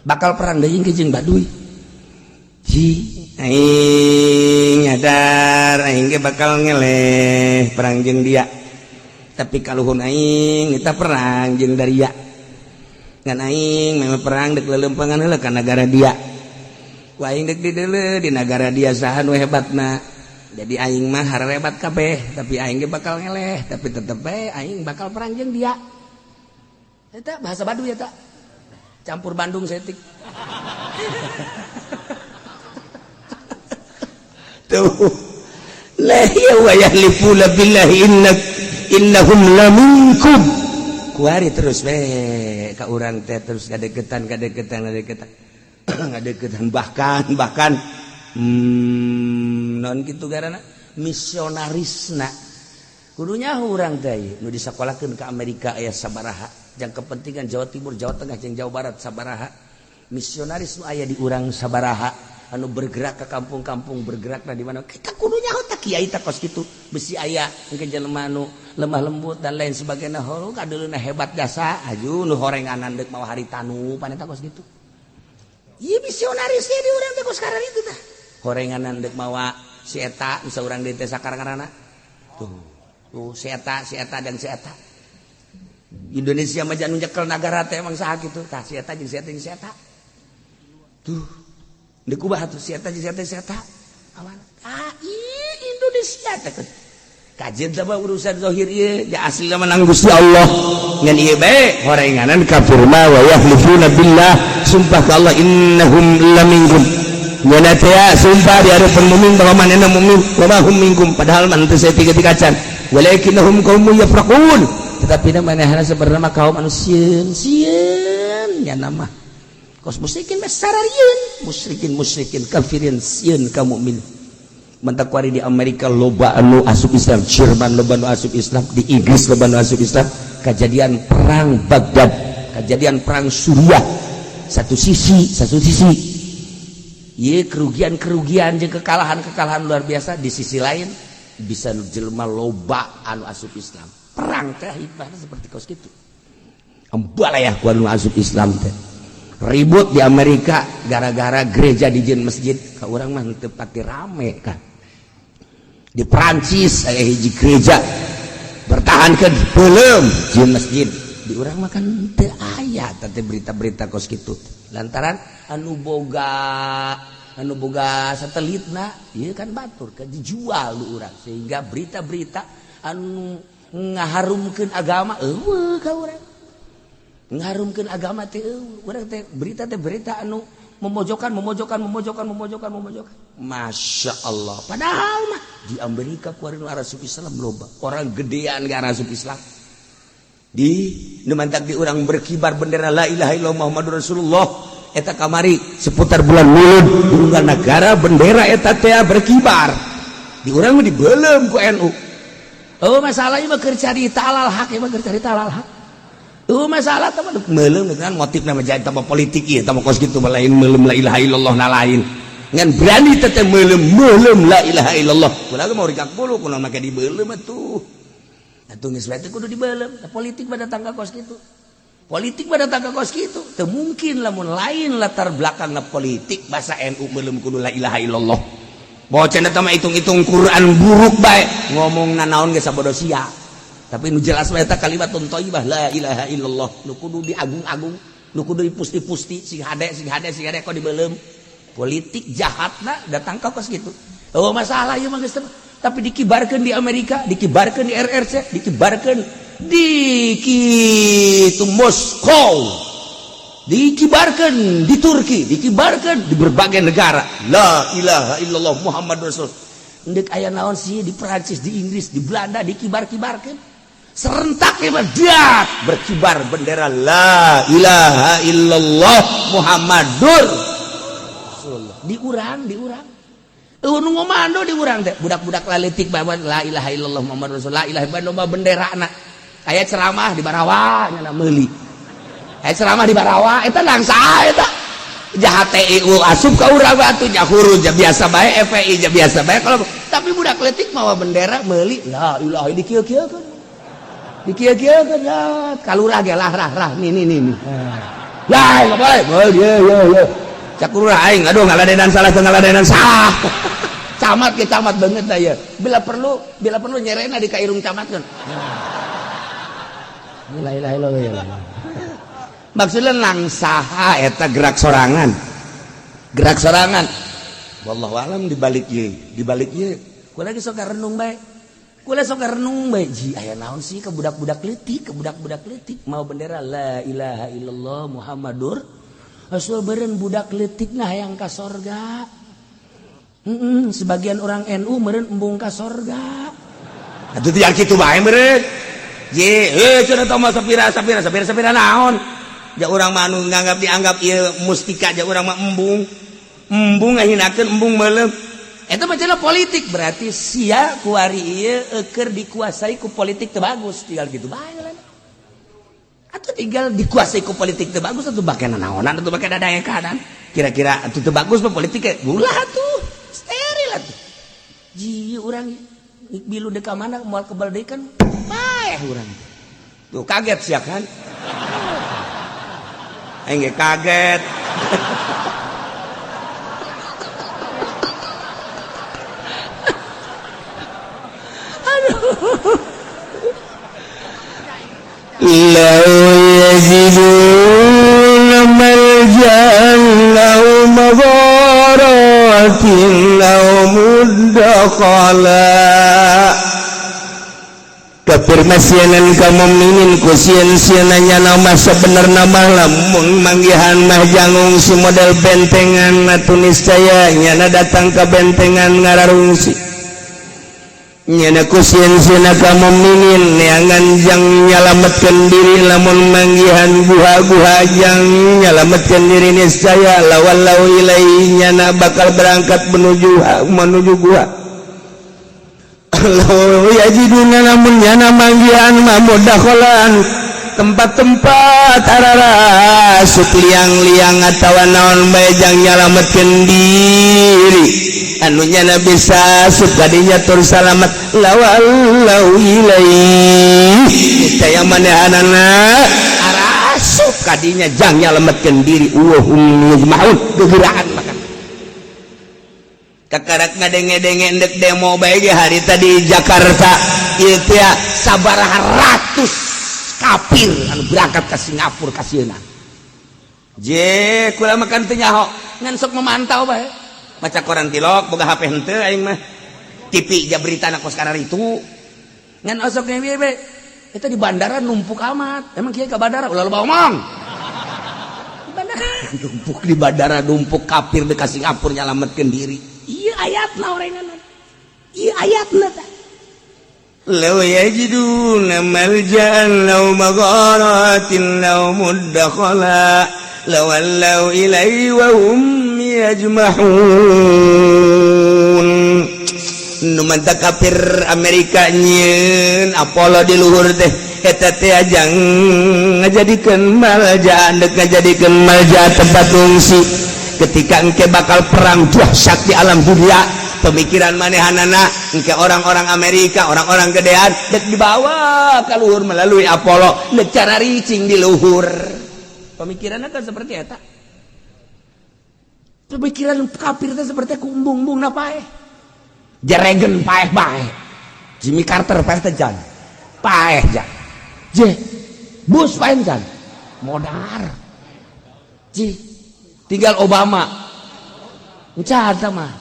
Bakal perang deui ke jeung Baduy. Ji, aing nyadar aing ge bakal ngeleh perang jeung dia. Tapi kaluhun aing kita perang jeung daria. Ngan aing memang perang dek lelempangan heula ka nagara dia. Ku aing dek dideuleu di nagara dia saha nu hebatna. Jadi aing mah harebat kabeh, tapi aing ge bakal ngeleh, tapi tetep bae aing bakal perang jeung dia. Eta bahasa Baduy eta. Campur Bandung setik. Tuh. La ya wa yahlifuna billahi innahum laminkum. Kuari terus we ka urang teh terus ngadeukeutan ngadeukeutan ngadeukeutan. Ngadeukeutan bahkan bahkan non gitu garana misionarisna kudunya urang teh nu disakolahkeun ke Amerika aya sabaraha jang kepentingan Jawa Timur, Jawa Tengah jeung Jawa Barat sabaraha, misionaris nu aya di urang sabaraha anu bergerak ke kampung-kampung, bergerak di mana kita kudunya teh kiai teh kos kitu besi aya engke jelema nu lemah lembut dan lain sebagainya, horo kadeuleuna hebat jasa aju nu horenganan deuk mawa haritanu paneta kos kitu. Ieu misionaris di urang teh kos itu tah horenganan dek mawa si eta bisa urang di desa karang-karana tuh tuh si eta, si eta dan si eta. Indonesia mah jangan nyekel nagara teh emang saha kitu tah, si eta jeung si eta jeung si eta tuh deuk kubah tuh, si eta jeung si eta si eta awan ah Indonesia teh kajian teh urusan zahir ieu ya, aslina menang Gusti Allah. Ngan ieu bae horenganan kafir mah wa yahlifuna billah, sumpah ka Allah, innahum laminkum. Nyana teh sumpah di hadapan mukmin bahwa manehna mukmin, wa ma hum minkum, padahal man teu saeutik-eutik acan, walakinnahum qaumun yafraqun, tetapi manehna sebenarnya kaum anu sieun sieun. Nyana mah kos musyrikin mah sararieun, musyrikin musyrikin kafirin sieun ka mukmin. Mentak kuari di Amerika loba anu asup Islam, Jerman loba anu asup Islam, di Inggris loba anu asup Islam. Kejadian perang Baghdad, kejadian perang Suriah, satu sisi ye kerugian-kerugian jeung kekalahan-kekalahan luar biasa, di sisi lain bisa jelema loba anu asup Islam. Perang teh hikmahnya seperti kos gitu, embalayah ku anu asup Islam teh. Ribut di Amerika gara-gara gereja dijieun masjid, ka urang mah teu pati rame kan. Di Prancis aya hiji gereja bertahan ke belum jieun masjid, di urang mah kan teu aya teh berita-berita kos kitu, lantaran anu boga satelit na ieu kan batur kan dijual lu urang, sehingga berita-berita anu ngaharumkeun agama euweuh ka urang. Ngarumkeun agama teh urang teh berita teh berita anu memojokkan, memojokkan, memojokkan, memojokkan, memojokkan. Masya Allah, padahal mah di Amerika kuari nu asup Islam loba, orang gedean gak asup Islam. Di nu mantak di urang berkibar bendera la ilaha illallah Muhammadur Rasulullah eta kamari seputar bulan Mulud di unggal negara bendera eta teh berkibar, di urang mah dibelem ku NU. Oh, masalahnya mah keur carita alal hak, mah keur carita alal hak. Oh, masalah teman melem dengan motif nama jadi tambah politik ya, tambah kos gitu, lain melem la ilaha illallah na, lain ngan berani teteh melem melem la ilaha illallah. Kula mau rikak bulu kunaon make dibelem atuh? Atuh geus bae kudu dibelem. Politik pada tangga kos gitu, politik pada tangga kos gitu teu mungkin lamun lain latar belakang politik. Bahasa NU melem kudu la ilaha illallah. Bawa cenah mah hitung-hitung Quran buruk bae, ngomong nanaon ge sabodo sia, tapi nu jelas mah eta kalimat thayyibah la ilaha illallah nu kudu diagung-agung, nu kudu dipusti-pusti, sing hade, sing hade, sing hade. Kok dibelem? Politik jahatna datang ka kos gitu. Oh, masalah ieu mah geus, tapi dikibarkeun di Amerika, dikibarkeun di RRC, dikibarkeun di kitu Moskow, dikibarkan di Turki, dikibarkan di berbagai negara la ilaha illallah Muhammad Rasul. Ndek aya naon sih di Prancis, di Inggris, di Belanda dikibar-kibarkan serentak ya, berkibar bendera la ilaha illallah Muhammadur Rasulullah. Di urang, di urang nu ngomando di urang teh budak-budak laletik bawa la ilaha illallah Muhammadur Rasulullah, la ilaha illallah bendera na. Aya ceramah di Barawa nya meuli, aya ceramah di Barawa eta langsa eta jahat TIU asup ka urang batu jahuru ja biasa bae, FPI ja biasa bae kalau, tapi budak letik mawa bendera meuli la ilaha, dikieu-kieukeun, dikieu-kieukeun ya kalurah ge lah rah rah nih nih nih nih ya enggak boleh boleh ya ya ya cak lurah aing, aduh, ngaladenan salah teu ngaladenan salah. Camat ke camat banget dah ya, bila perlu, bila perlu nyerena di kairung camat kan. La ilaha illallah, maksudnya langsaha eta gerak sorangan, gerak sorangan. Wallahu alam di balik ieu, di balik ieu. Kula lagi sok renung bae, kula sok renung bae, ji aya naon sih ke budak-budak leutik, ke budak-budak leutik mau bendera la ilaha illallah Muhammadur Rasul? Beren budak leutik nah hayang ka sorga. Sebagian orang NU meureun embung ka sorga atuh, tinggal kitu bae meureun. Je, eh cenah teh sapira sapira sapira sapira naon? Ja urang mah anu nganggap dianggap ieu mustika, ja urang mah embung. Embung ngahinakeun, embung meuleum. Eta mah cenah politik, berarti sia kuari ieu keur dikuasai ku politik teu bagus, tinggal gitu bae lah. Atau tinggal dikuasai ku politik teu bagus atuh bake nanaonan atuh, bake dadaekanan. Kira-kira atuh teu bagus mah politik ulah atuh. Steril atuh. Ji urang bilu dek ka mana moal kebal deui kan paeh urang. Tuh kaget sia kan? Aing ge kaget. Aduh. لو يجدون ملجأ أو مغارات أو مدخلا. Kafir masienan ka mukminin ku sieun-sieun nama. Sebenarna mah lamun manggihan mah jangungsi model bentengan atuh, niscaya nyana datang ke bentengan ngararungsi. Nyana ku sieun-sieun ka mukminin neangan jang nyalametkeun diri, lamun manggihan guha-guha jang nyalametkeun diri, niscaya lawalau ilai nyana bakal berangkat menuju menuju guha. Law yajiduna, lamun nyana manggihan mah, mudakholan, tempat-tempat ararasup, liang-liang atawa naon bae jang nyalametkeun diri anu nyana bisa asup kadinya tur salamet, lawallau ilaih, niscaya manehanana arasup kadinya jang nyalametkeun diri. Wahum yajmaun, gegeraan makan kakarak ngadenge-denge endek demo bae ge hari tadi Jakarta ieu teh sabaraha ratus kafir anu berangkat ke Singapura kasieuna. Je kula makan teu nyaho, ngan sok memantau bae, maca koran tilok, boga HP henteu aing mah, TV ja berita na kos itu ngan osok ge bae. Eta di bandara numpuk amat. Emang kieu ka bandara ulah loba omong. Di bandara numpuk, di bandara numpuk kafir dekat Singapura nyalametkeun diri. Iya, ayatna orengan, iya ayatna tah. لو يجدون ملجأ أو مغارات أو مدخلا لولوا إليه وهم يجمحون. Nu mantap kafir Amerika nyieun Apollo di luhur teh, eta teh ajang ngajadikeun malja, dek ngajadikeun malja, tempat fungsi ketika engke bakal perang dahsyat di alam dunia. Pemikiran manehanana engke orang-orang Amerika, orang-orang gedean dek dibawa ke luhur melalui Apollo, dek cara ricing di luhur. Pemikirannya kan seperti eta. Pemikiran kafir teh seperti kumbung-bung na paeh Jeregen, paeh bae. Jimmy Carter paeh teh jan, paeh jan. Je Bush paeh jan, modar. Ji tinggal Obama encan sama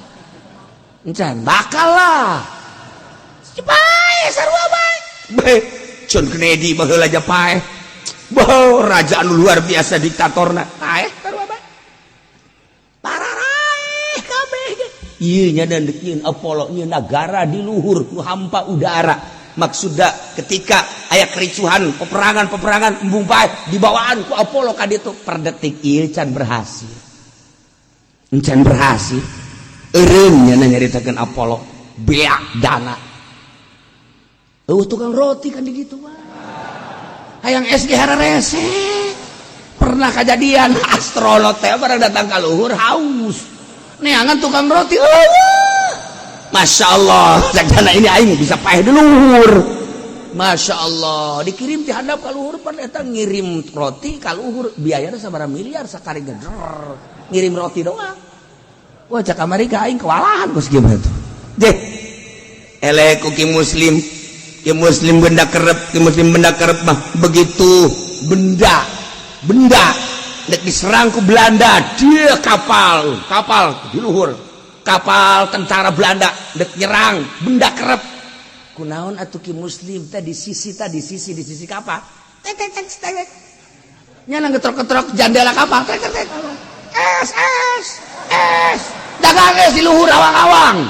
encan bakal lah. Paeh sarua bae. Bae John Kennedy baheula aja paeh. Bah, raja anu luar biasa diktatorna paeh sarua bae. Pararaeh kabeh. Ieu nya dan dek nyieun Apollo, nyieun negara di luhur nu hampa udara. Maksudna ketika aya kericuhan, peperangan-peperangan, embung paeh dibawaan ku Apollo ka ditu. Per detik ieu can berhasil, can berhasil. Eureun nya nyaritakeun Apollo beak dana. Eueuh tukang roti kan di ditu mah. Hayang es ge hararese. Pernah kejadian astronot teh barang datang ka luhur haus, neangan tukang roti eueuh. Masya Allah, dana ini aing bisa paeh di luhur. Masya Allah, dikirim ti handap ka luhur. Pan eta ngirim roti ka luhur biayana sabaraha miliar sakali geder ngirim roti doang. Wah, cak Amerika, aing kewalahan kos gimana tuh. Deh elek ku ki muslim, ki muslim benda kerep, ki muslim benda kerep mah begitu. Benda benda dek diserang ku Belanda, dia kapal kapal di luhur, kapal tentara Belanda dek nyerang benda kerep. Kunaon atuh ki muslim teh di sisi tadi, sisi di sisi kapal tek tek tek tek nyana ngetrok-ketrok jendela kapal, tek tek tek, es es es, dagang es di luhur awang-awang.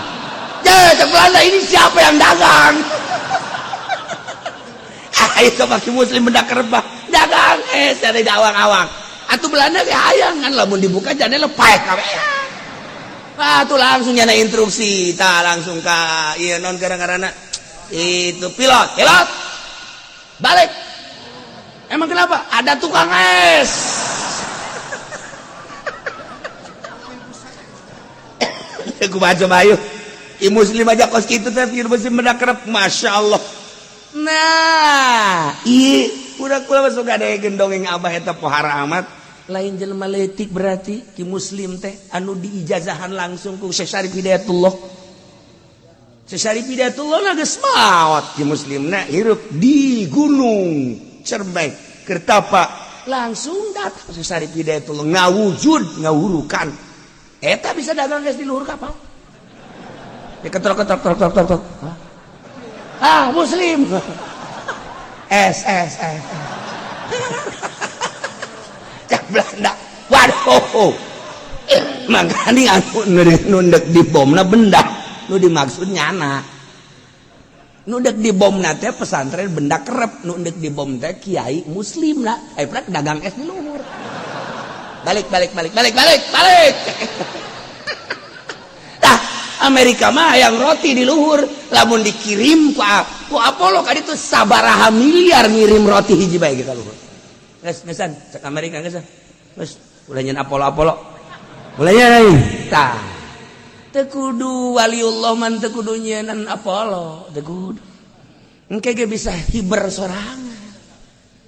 Ya, cek Belanda, ini siapa yang dagang? Ayo coba ki muslim benda kerep mah dagang es dari awang-awang. Atuh Belanda ge hayang kan, lamun dibuka jendela paeh kabeh. Ah, tuh langsung nyana instruksi, tah langsung ka ieu non gara-garana itu pilot, pilot balik. Emang kenapa? Ada tukang es. Aku baca bayu. I muslim aja kos kitu teh muslim benda kerep, masya Allah. Nah, i udah kula masuk ada dongeng abah eta pohara amat. Lain jelema leutik berarti ki muslim teh anu diijazahan langsung ku Syekh Syarif Hidayatullah. Syekh Syarif Hidayatullah na geus maot, ki muslimna hirup di Gunung Cermai Kertapa. Langsung datang Syekh Syarif Hidayatullah ngawujud ngawurukan. Eta bisa dagang geus di luhur kapal. Diketrok ketrok trok trok trok trok. Ah, muslim. S S S. Cak Belanda. Waduh. Makanya aku nundek di bomna benda. Nu dimaksud nyana. Nu dek di bom teh pesantren benda kerep, nu dek di bom teh kiai muslim lah. Eh, prak dagang es di luhur. Balik balik balik balik balik balik. Tah, Amerika mah yang roti di luhur, lamun dikirim ku Apollo ka ditu sabaraha miliar ngirim roti hiji bae ka luhur. Geus geusan cek Amerika, geus geus ulah nyen Apollo Apollo ulah nyen. Tah, teu kudu waliullah man, teu kudu nyieun Apollo, teu kudu. Engke ge bisa hiber sorangan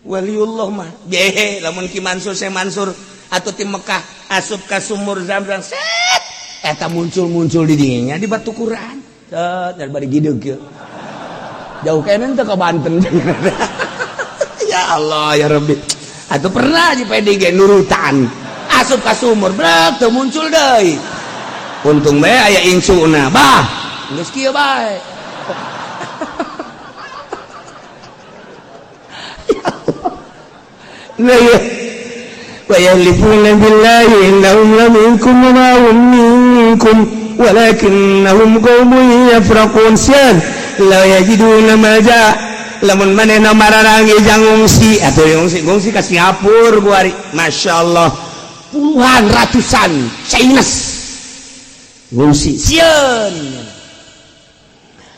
waliullah mah. Behe lamun Ki Mansur, Syekh Mansur atau ti Mekah asup ka sumur Zamzam, set eta muncul-muncul di dinya di batu Quran, set dan bari gideg kieu jauh kene teu ka Banten. Ya Allah ya Rabbi, atuh pernah di PDG nurutan asup ka sumur, brek teu muncul deui. Untung bae aya incuna, bah geus kieu bae. Nah, ya. Wa yahlifuna billahi innahum laminkum wa ma hum minkum walakinnahum qaumun yafraqun. Syan la yajiduna malja, lamun manehna mararangi jang ngungsi atuh, ngungsi ngungsi ka Singapura kuari. Masya Allah, puluhan ratusan Chinese ngungsi, sieun.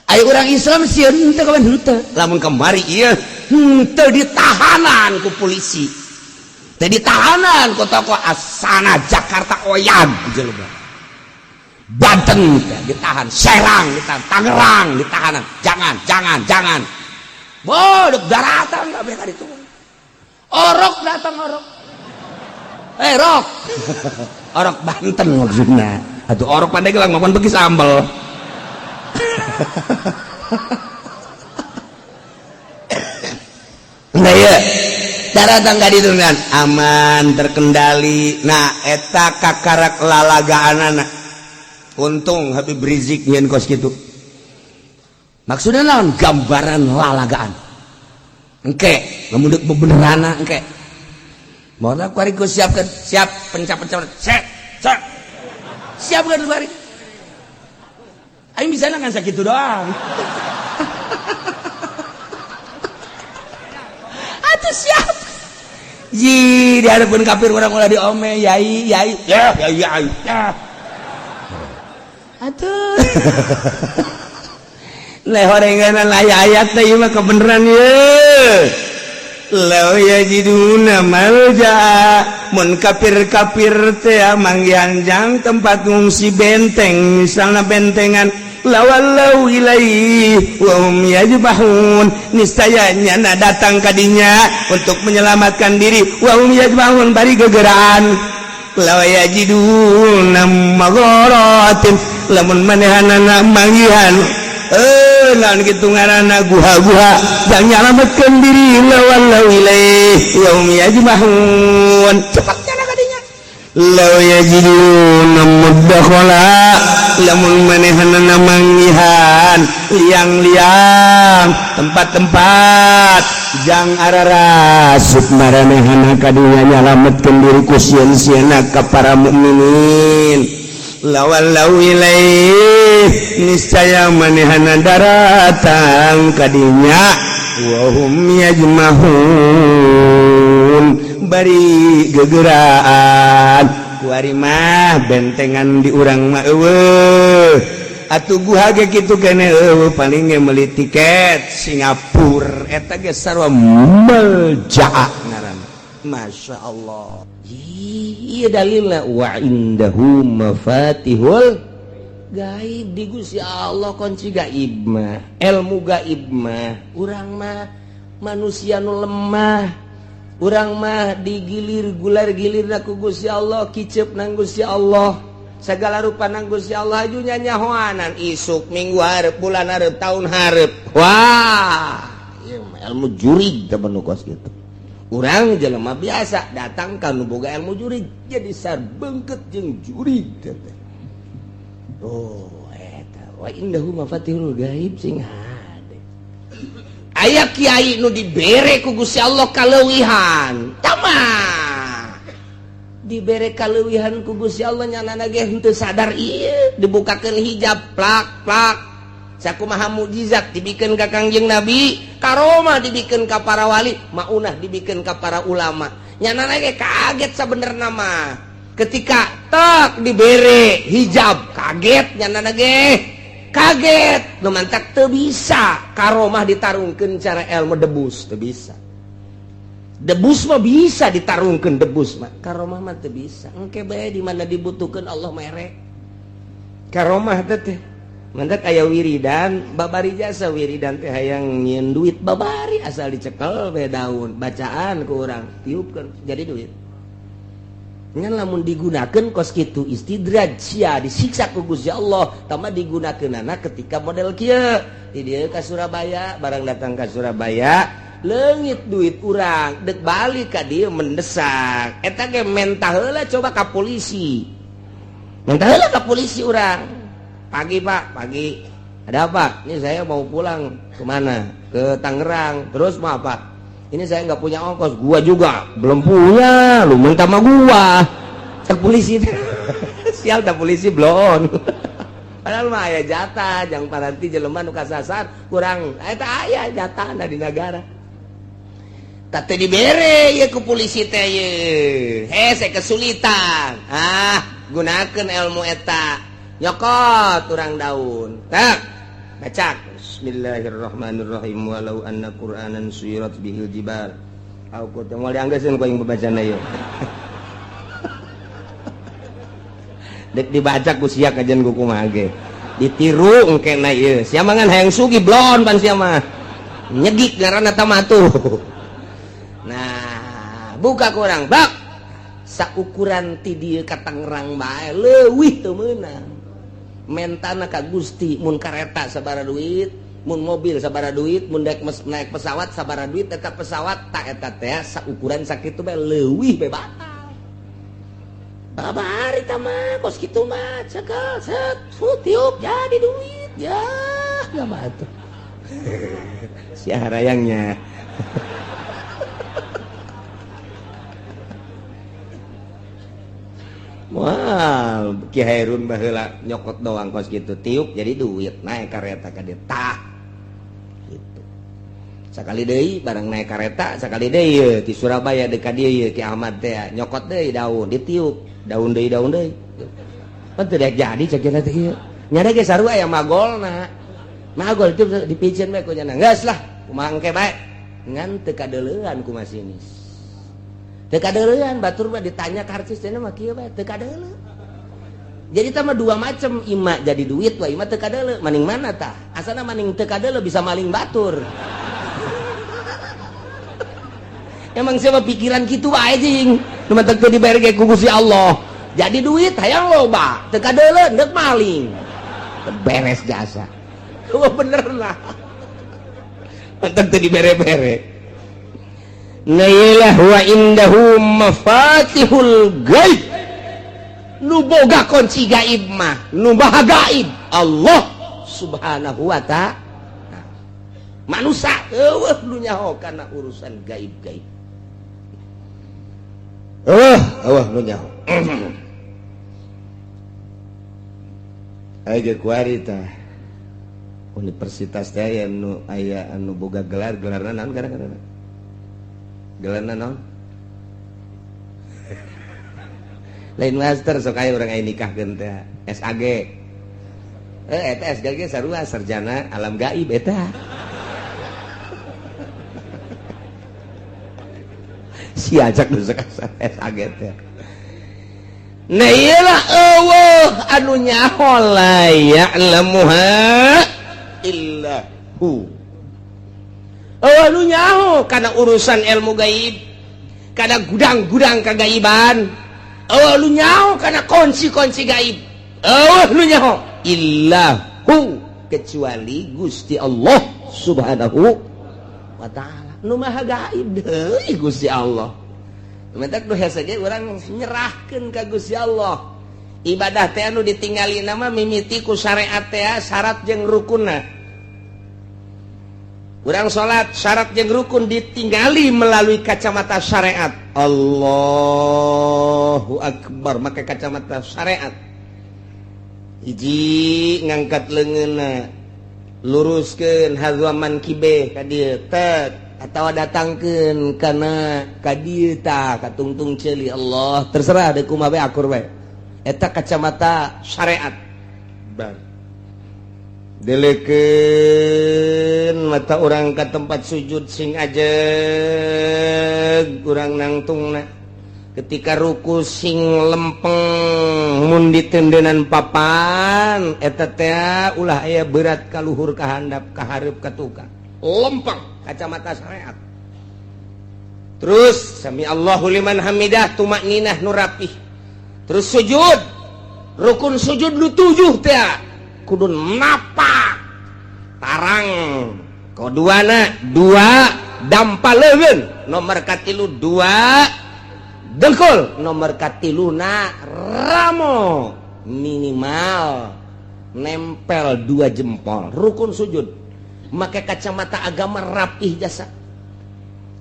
Ayo orang Islam sieun henteu kawan? Henteu. Lamun kemari ieu henteu ditahanan ku polisi, teu ditahanan ku tokoh asana Jakarta, oyag jelema Banten teh ditahan, Serang ditahan, Tangerang ditahanan. Jangan jangan jangan, bodoh daratan kabeh ka ditu. Orok datang, orok, eh rok orok Banten maksudna atuh, orok Pandeglang makan begi sambel. Nah ya, daratan ka ditu kan aman terkendali. Nah, eta kakarak lalagaan anak. Untung Habib Rizik nyeun kos kitu. Maksudnya naon? Gambaran lalagaan. Engke lamun deuk bebenerana engke. Moal kuari ku siapkeun, siap pencap-pencap. Set, set. Siapkeun kuari. Aing bisa kan sakitu doang. Atuh siap. Ji di hadapan kafir urang ulah diome, yai yai ya yai yai ya. Atuh. Lehorengan aya ayat teh ieu mah kebenaran ye. Law yajiduna malja, mun kafir-kafir teh manggihan jang tempat ngungsi benteng, misalna bentengan, lawallau ilaihi wa hum yajbahun, niscaya nyana datang kadinya untuk menyelamatkan diri, wa hum yajbahun bari gegeraan. Law yajiduna magharatin, lamun manehanana manggihan naon kitu ngaranna guha-guha jang nyalametkeun diri, lawallau ilaihi wa hum yajbahun, cepat nyana kadinya. Law yajiduna mudakhala, lamun manehanana manggihan liang-liang tempat-tempat jang ararasup maranehana kadinya nyalametkeun diri ku sieun-sieunna ka para mukminin, lawallau ilaih, niscaya manehana daratang kadinya, wa hum yajmahun bari gegeraan. Kuari mah bentengan di urang mah eueuh atuh, guha ge kitu kene eueuh, paling ge meuli tiket Singapura eta ge sarua meljaa ngaranna. Masya Allah. Iya, dalilna wa indahu mafatihul gaib, di Gusti Allah kunci gaib mah, ilmu gaib mah. Urang mah manusia nu lemah, urang mah digilir gular gilir ku Gusti Allah, kicep nang Gusti Allah, segala rupa nang Gusti Allah. Aju nyanyahoanan isuk, minggu hareup, bulan hareup, tahun hareup. Wah, ieu mah ilmu jurig teh nu kos kitu. Urang jelema biasa datang ka nu boga ilmu jurig jadi sarbengket jeung jurig teh. Oh, eta wa indahu mafatihul gaib sing hade. Aya kiai nu dibere ku Gusti Allah kaleuwihan, tama dibere kaleuwihan ku Gusti Allah, nyanana ge henteu sadar ieu dibukakeun hijab plak plak. Sakumaha mukjizat dibikeun ka Kangjeng Nabi, karomah dibikeun ka para wali, maunah dibikeun ka para ulama, nyanana ge kaget sabenerna mah. Ketika tak dibere hijab kaget nyana ge kaget nu mantak teu bisa karomah ditarungkeun cara ilmu debus teu bisa. Debus mah bisa ditarungkeun debus mah karomah mah teu bisa. Engke bae di mana dibutuhkeun Allah mere karomah teh. Mantak aya wiridan babari jasa wiridan teh hayang nyieun duit babari asal dicekel bae daun bacaan ku urang tiupkeun jadi duit. Ngan lamun digunakeun kos kitu istidraj sia disiksa ku Gusti Allah tambah digunakeunana ketika model kieu di dieu ka Surabaya barang datang ka Surabaya leungit duit urang dek balik ka dieu mendesak eta ge mentah heula coba ka polisi mentah heula ka polisi urang pagi Pak pagi ada apa ini saya mau pulang kemana ke Tangerang terus mau apa ini saya nggak punya ongkos, gua juga belum punya, lu minta sama gua. Cek polisi, sial tak polisi belum. Padahal mah aya jatah, jang paranti jelema nu kasasar kurang, eta aya jatah di negara. Tak teu dibere ye ku polisi teh ye. Hese kesulitan. Ah, gunakeun ilmu eta. Nyokot urang daun. Tak, baca. Bismillahirrahmanirrahim walau anna qur'anan suyirat bihil jibal. Aku teh moal dianggeuskeun ku aing babacana ieu. Dek dibaca ku sia kajian ku kumaha ge. Ditiru engkena ieu. Sia mah ngan hayang sugih blon pan sia mah. Nyegik ngaranna tah mah tuh. Nah, buka ku urang bak. Saukuran ti dieu ka Tangerang bae leuwih teu meunang. Mentana ka Gusti mun kareta sabaraha duit, mun mobil sabaraha duit, mun naik pesawat sabaraha duit, eta pesawat tak eta teh saukuran sakitu bae leuwih bae batal. Babari tah mah kos kitu mah cekel set tiup jadi duit ya enggak mah atuh. Sia harayangnya. Wah, Ki Hairun baheula nyokot doang kos gitu tiup jadi duit naik kareta ka dieu tah gitu. Sakali deui barang naik kareta sakali deui ye ti Surabaya deuk ka dieu ye Ki Ahmad teh nyokot deui daun ditiup daun deui daun deui. Pan teu daek jadi cek cenah teh ieu. Nya ge sarua aya magolna. Magol itu dipiceun bae ku nya geus lah kumaha engke bae ngan teu kadeuleuan ku masinis. Teu kadeuleuan batur mah ditanya karcis cenah mah kieu bae teu kadeuleu. Jadi tah mah dua macam ima jadi duit wa ima teu kadeuleu maning mana tah? Asana maning teu kadeuleu bisa maling batur. Emang siapa pikiran kitu wae jing. Nu mah teu dibere ge ku Gusti Allah. Jadi duit hayang loba, teu kadeuleu deuk maling. Beres jasa. Oh bener lah. Mantap teu dibere-bere. Nailah wa indahu mafatihul gaib. Nu boga kunci gaib mah, nu maha gaib Allah Subhanahu wa ta'ala. Manusia eueuh nu nyaho kana urusan gaib-gaib. Eueuh nu nyaho. Aya kuari tah. Universitas teh aya nu aya anu boga gelar, gelarna naon gara-gara? Gelarna naon? Lain master sok aya urang aya nikahkeun teh SAG. Eta SAG sarua sarjana alam gaib eta. Si ajak nu sok SAG teh. Nah iyalah eueuh anu nyaho la ya'lamuha illa hu. Eueuh nu nyaho kana urusan ilmu gaib, kana gudang-gudang kagaiban. Eueuh nu nyaho kana kunci-kunci gaib. Eueuh nu nyaho illa hu kecuali Gusti Allah Subhanahu wa ta'ala. Nu maha gaib deui Gusti Allah. Mentak nu hese ge urang nyerahkeun ka Gusti Allah. Ibadah teh anu ditinggali nama mimiti ku syariat teh syarat jeung rukunna. Urang salat syarat jeung rukun ditinggali melalui kacamata syariat. Allahu akbar make kacamata syariat. Hiji ngangkat leungeunna, luruskeun hadzaman kibe ka dieu tek. Atau datangkeun kana ka dieu tah, ka tungtung ceuli Allah, terserah deuk kumaha bae, akur bae. Eta kacamata syariat. Bar delekeun mata urang ka tempat sujud, sing ajeg urang nangtungna. Ketika ruku sing lempeng, mun ditendenan papan eta teh ulah aya berat ka luhur, ka handap, ka hareup, ka tukang, lempeng, kacamata syariat. Terus sami Allahu liman hamidah, tumakninah nu rapih. Terus sujud, rukun sujud nu tujuh teh kudu napak tarang, koduana dua dampa leungeun, nomor katilu dua dengkul, nomor katiluna ramo, minimal nempel dua jempol. Rukun sujud make kacamata agama rapih jasa.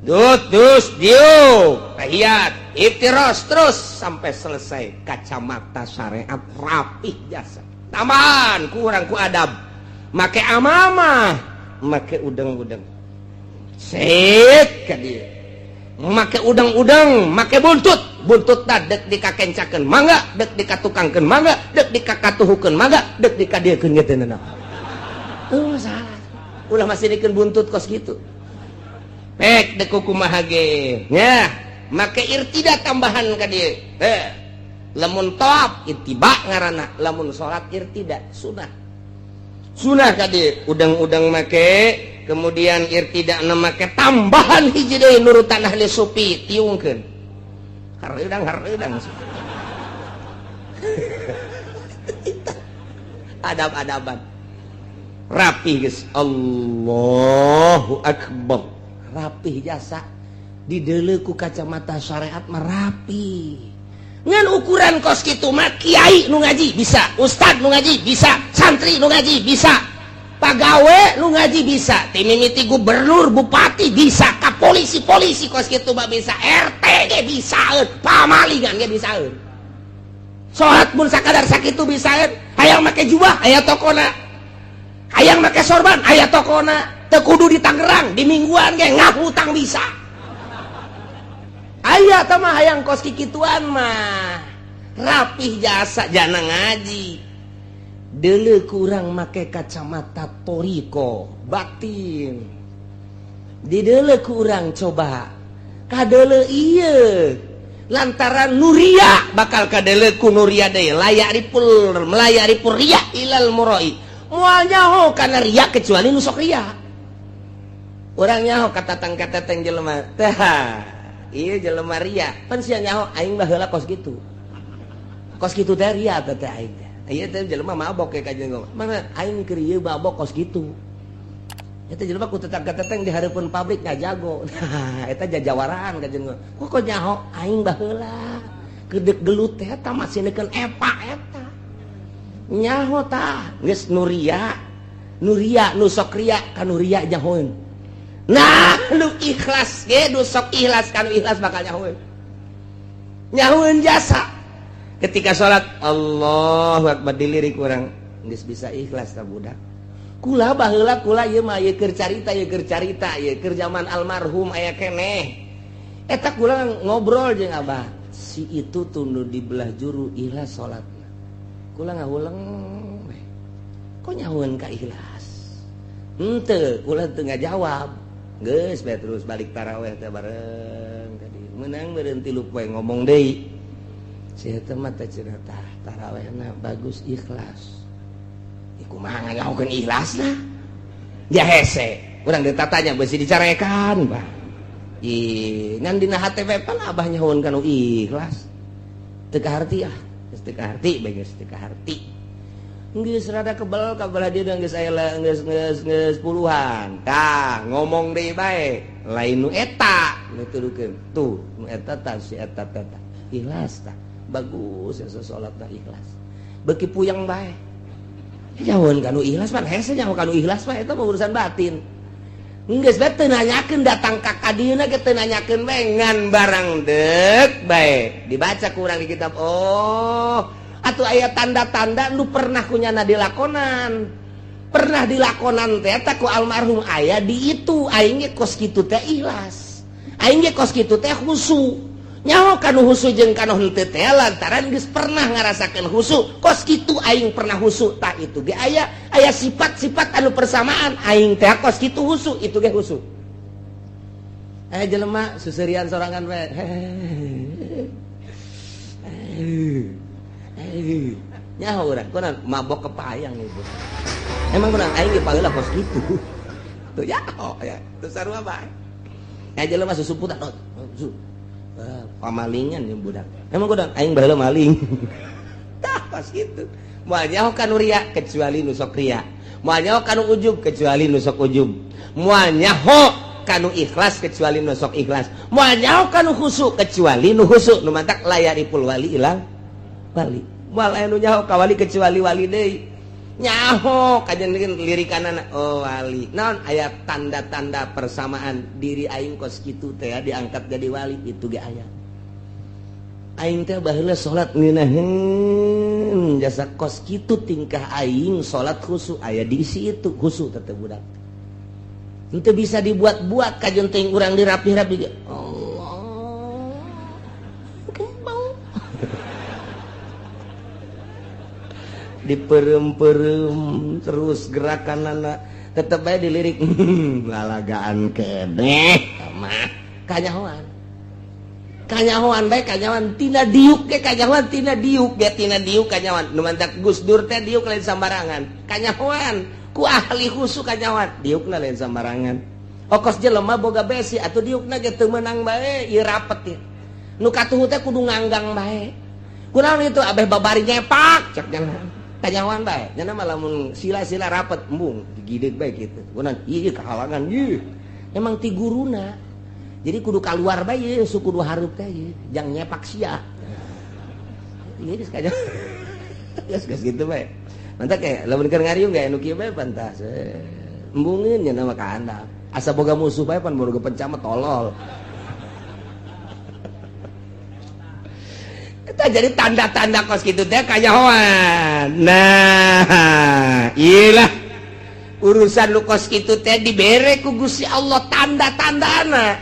Dut, dus, diu, tahiyat, iftiros, terus sampai selesai, kacamata syariat rapih jasa. Tambahan kurang ku adab, make amamah, make udang-udang. Sik ka dieu. Make udang-udang, make buntut. Buntut dek dikakencakeun mangga, dek dikatukangkeun mangga, dek dikakatuhukeun mangga, dek dikadiekeun ge teu nanaon. Oh, salah. Ulah masih dikeun buntut kos gitu. Pek dek kumaha ge. Nya, make irtida tambahan ka dieu. Teh. Lamun tawaf ittiba ngaranna, lamun salat irtida sunah. Sunah ka dieu udang-udang make, kemudian irtida na make tambahan hiji deui nurutan ahli sufi, tiungkeun. Hareudang hareudang. Adab-adaban. Rapi geus, Allahu akbar. Rapih jasa dideuleu ku kacamata syariat mah rapi. Ngan ukuran kos kitu mah kiai nu ngaji bisa, ustad nu ngaji bisa, santri nu ngaji bisa, pagawe nu ngaji bisa, ti mimiti gubernur, bupati bisa, ka polisi-polisi kos kitu mah bisa, RT ge bisaeun, pamalingan ge bisaeun. Salat mun sakadar sakitu bisaeun, hayang make jubah aya tokona. Hayang make sorban aya tokona. Teu kudu di Tangerang, di Mingguan ge ngahutang bisa. Aya tah mah hayang kos kikituan mah. Rapih jasa jana ngaji. Deuleu kurang make kacamata toriko batin. Dideuleu kurang coba. Kadeuleu ieu. Lantaran nuria bakal kadeuleu ku nuria deui, layak ripul melayak ripul riya ilal muroi. Moal nyaho kana ria kecuali nu sok ria. Urang nyaho katatang katatang jelema teh, ieu jelema ria. Pan sia nyaho aing baheula kos kitu. Kos kitu teh ria teh teh aing teh. Ieu teh jelema mabok ka jeung mana aing keur ieu mabok kos kitu. Eta jelema ku tetang kateteng di hareupeun pabrik ngajago. Nah, eta jajawaraan ka jeung kok kok nyaho aing baheula kedek gelut teh eta masih neukeun epa eta. Nyaho tah geus nuria. Nuria nu sok ria ka nuria nyahoeun. Nah, nu ikhlas ge nu sok ikhlas ka nu ikhlas bakal nyahoeun. Nyahoeun jasa. Ketika salat Allahu akbar dilirik urang geus bisa ikhlas ta budak. Kula baheula kula ieu mah ieu keur carita, ieu keur carita, ieu keur zaman almarhum aya keneh. Eta kula ngobrol jeung abah. Si itu tunduh di belah juru ikhlas salatna. Kula ngahuleng we. Kok nyahoeun ka ikhlas? Henteu, kula teu ngajawab. Geus bae terus balik taraweh teh bareng tadi. Meunang meureun 3 poe ngomong deui. Si eta mah teh cenah tah tarawehna bagus ikhlas. Ih kumaha nganyahokeun ikhlasna? Ya hese. Urang ditatanya beusi dicarekan, Bah. Ih, ngan dina hate we pan abah nyahoeun kana ikhlas. Teu kaharti ah, geus teu kaharti bae geus teu kaharti. Geus rada kebel ka belah dieu geus aya geus geus geus puluhan. Tah, ngomong deui bae, lain nu eta nu tudukeun. Tuh, nu eta tah si eta teh tah. Ikhlas tah. Bagus ya salatna ikhlas. Beuki puyeng bae. Nyahoeun kanu ikhlas pan hese nyaho kanu ikhlas mah eta mah urusan batin. Geus bae teu nanyakeun datang ka kadieuna ge teu nanyakeun bae ngan barang deuk bae. Dibaca ku urang di kitab. Oh, atuh aya tanda-tanda nu pernah kunyana dilakonan. Pernah dilakonan teh eta ku almarhum aya di itu. kitu aing ge kos kitu teh ikhlas, aing ge kos kitu teh khusu. Nyaho kanu husu jeung kanu henteu teh lantaran geus pernah ngarasakeun husu. Kos kitu aing pernah husu, tah itu ge aya aya sifat-sifat anu persamaan, aing teh kos kitu husu, itu ge husu. Aya jelema susurian sorangan we. Nyaho urang kunaon mabok kepayang itu. Emang kunaon aing ge paheula kos kitu. Tuh nyaho ya, tuh sarua bae. Aya jelema susumputan, oh, pamalingan ya budak. Emang kunaon aing baheula maling. Tah pas kitu. Moal nyaho kanu ria kecuali nu sok ria. Moal nyaho kanu ujub kecuali nu sok ujub. Moal nyaho kanu ikhlas kecuali nu sok ikhlas. Moal nyaho kanu khusu kecuali nu khusu. Nu mantak la ya'riful wali illal wali. Moal aya nu nyaho ka wali kecuali wali deui. Nyaho kajen lirikanana, oh wali. Naon aya tanda-tanda persamaan diri aing kos kitu teh diangkat jadi wali, itu ge aya. Aing teh baheula salat ngeunaheun jasa kos kitu tingkah aing salat khusu aya diisi itu khusu teh budak. Henteu bisa dibuat-buat kajen teh urang dirapih-rapi ge. Allah. Oke, bau. Diperem-perem terus gerakan anak tetep aja dilirik lalagaan keneh mah kanyahoan kanyahoan bae kanyahoan tina diuk ge kanyahoan tina diuk ge tina diuk kanyahoan nu mantak Gus Dur teh diuk lain sambarangan kanyahoan ku ahli khusu kanyahoan diukna lain sambarangan okos jelema boga besi atuh diukna ge teu meunang bae ieu rapet ieu nu katuhu teh kudu nganggang bae kunaon itu abeh babari nyepak cek jangan kanyahoan bae nya mah lamun sila-sila rapet embung digideg bae kitu kunaon ieu kahalangan ieu emang ti guruna jadi kudu kaluar bae ieu su kudu hareup teh ieu jang nyepak sia ieu geus kanyahoan geus geus kitu bae mantap kayak lamun keur ngariung ge anu kieu bae pantas embungeun nya mah ka handap asa boga musuh bae pan boga penca mah tolol. Kita jadi tanda-tanda kos gitu teh kanyahoan. Nah, iyalah urusan lu kos gitu teh dibere ku Gusti Allah tanda-tandana.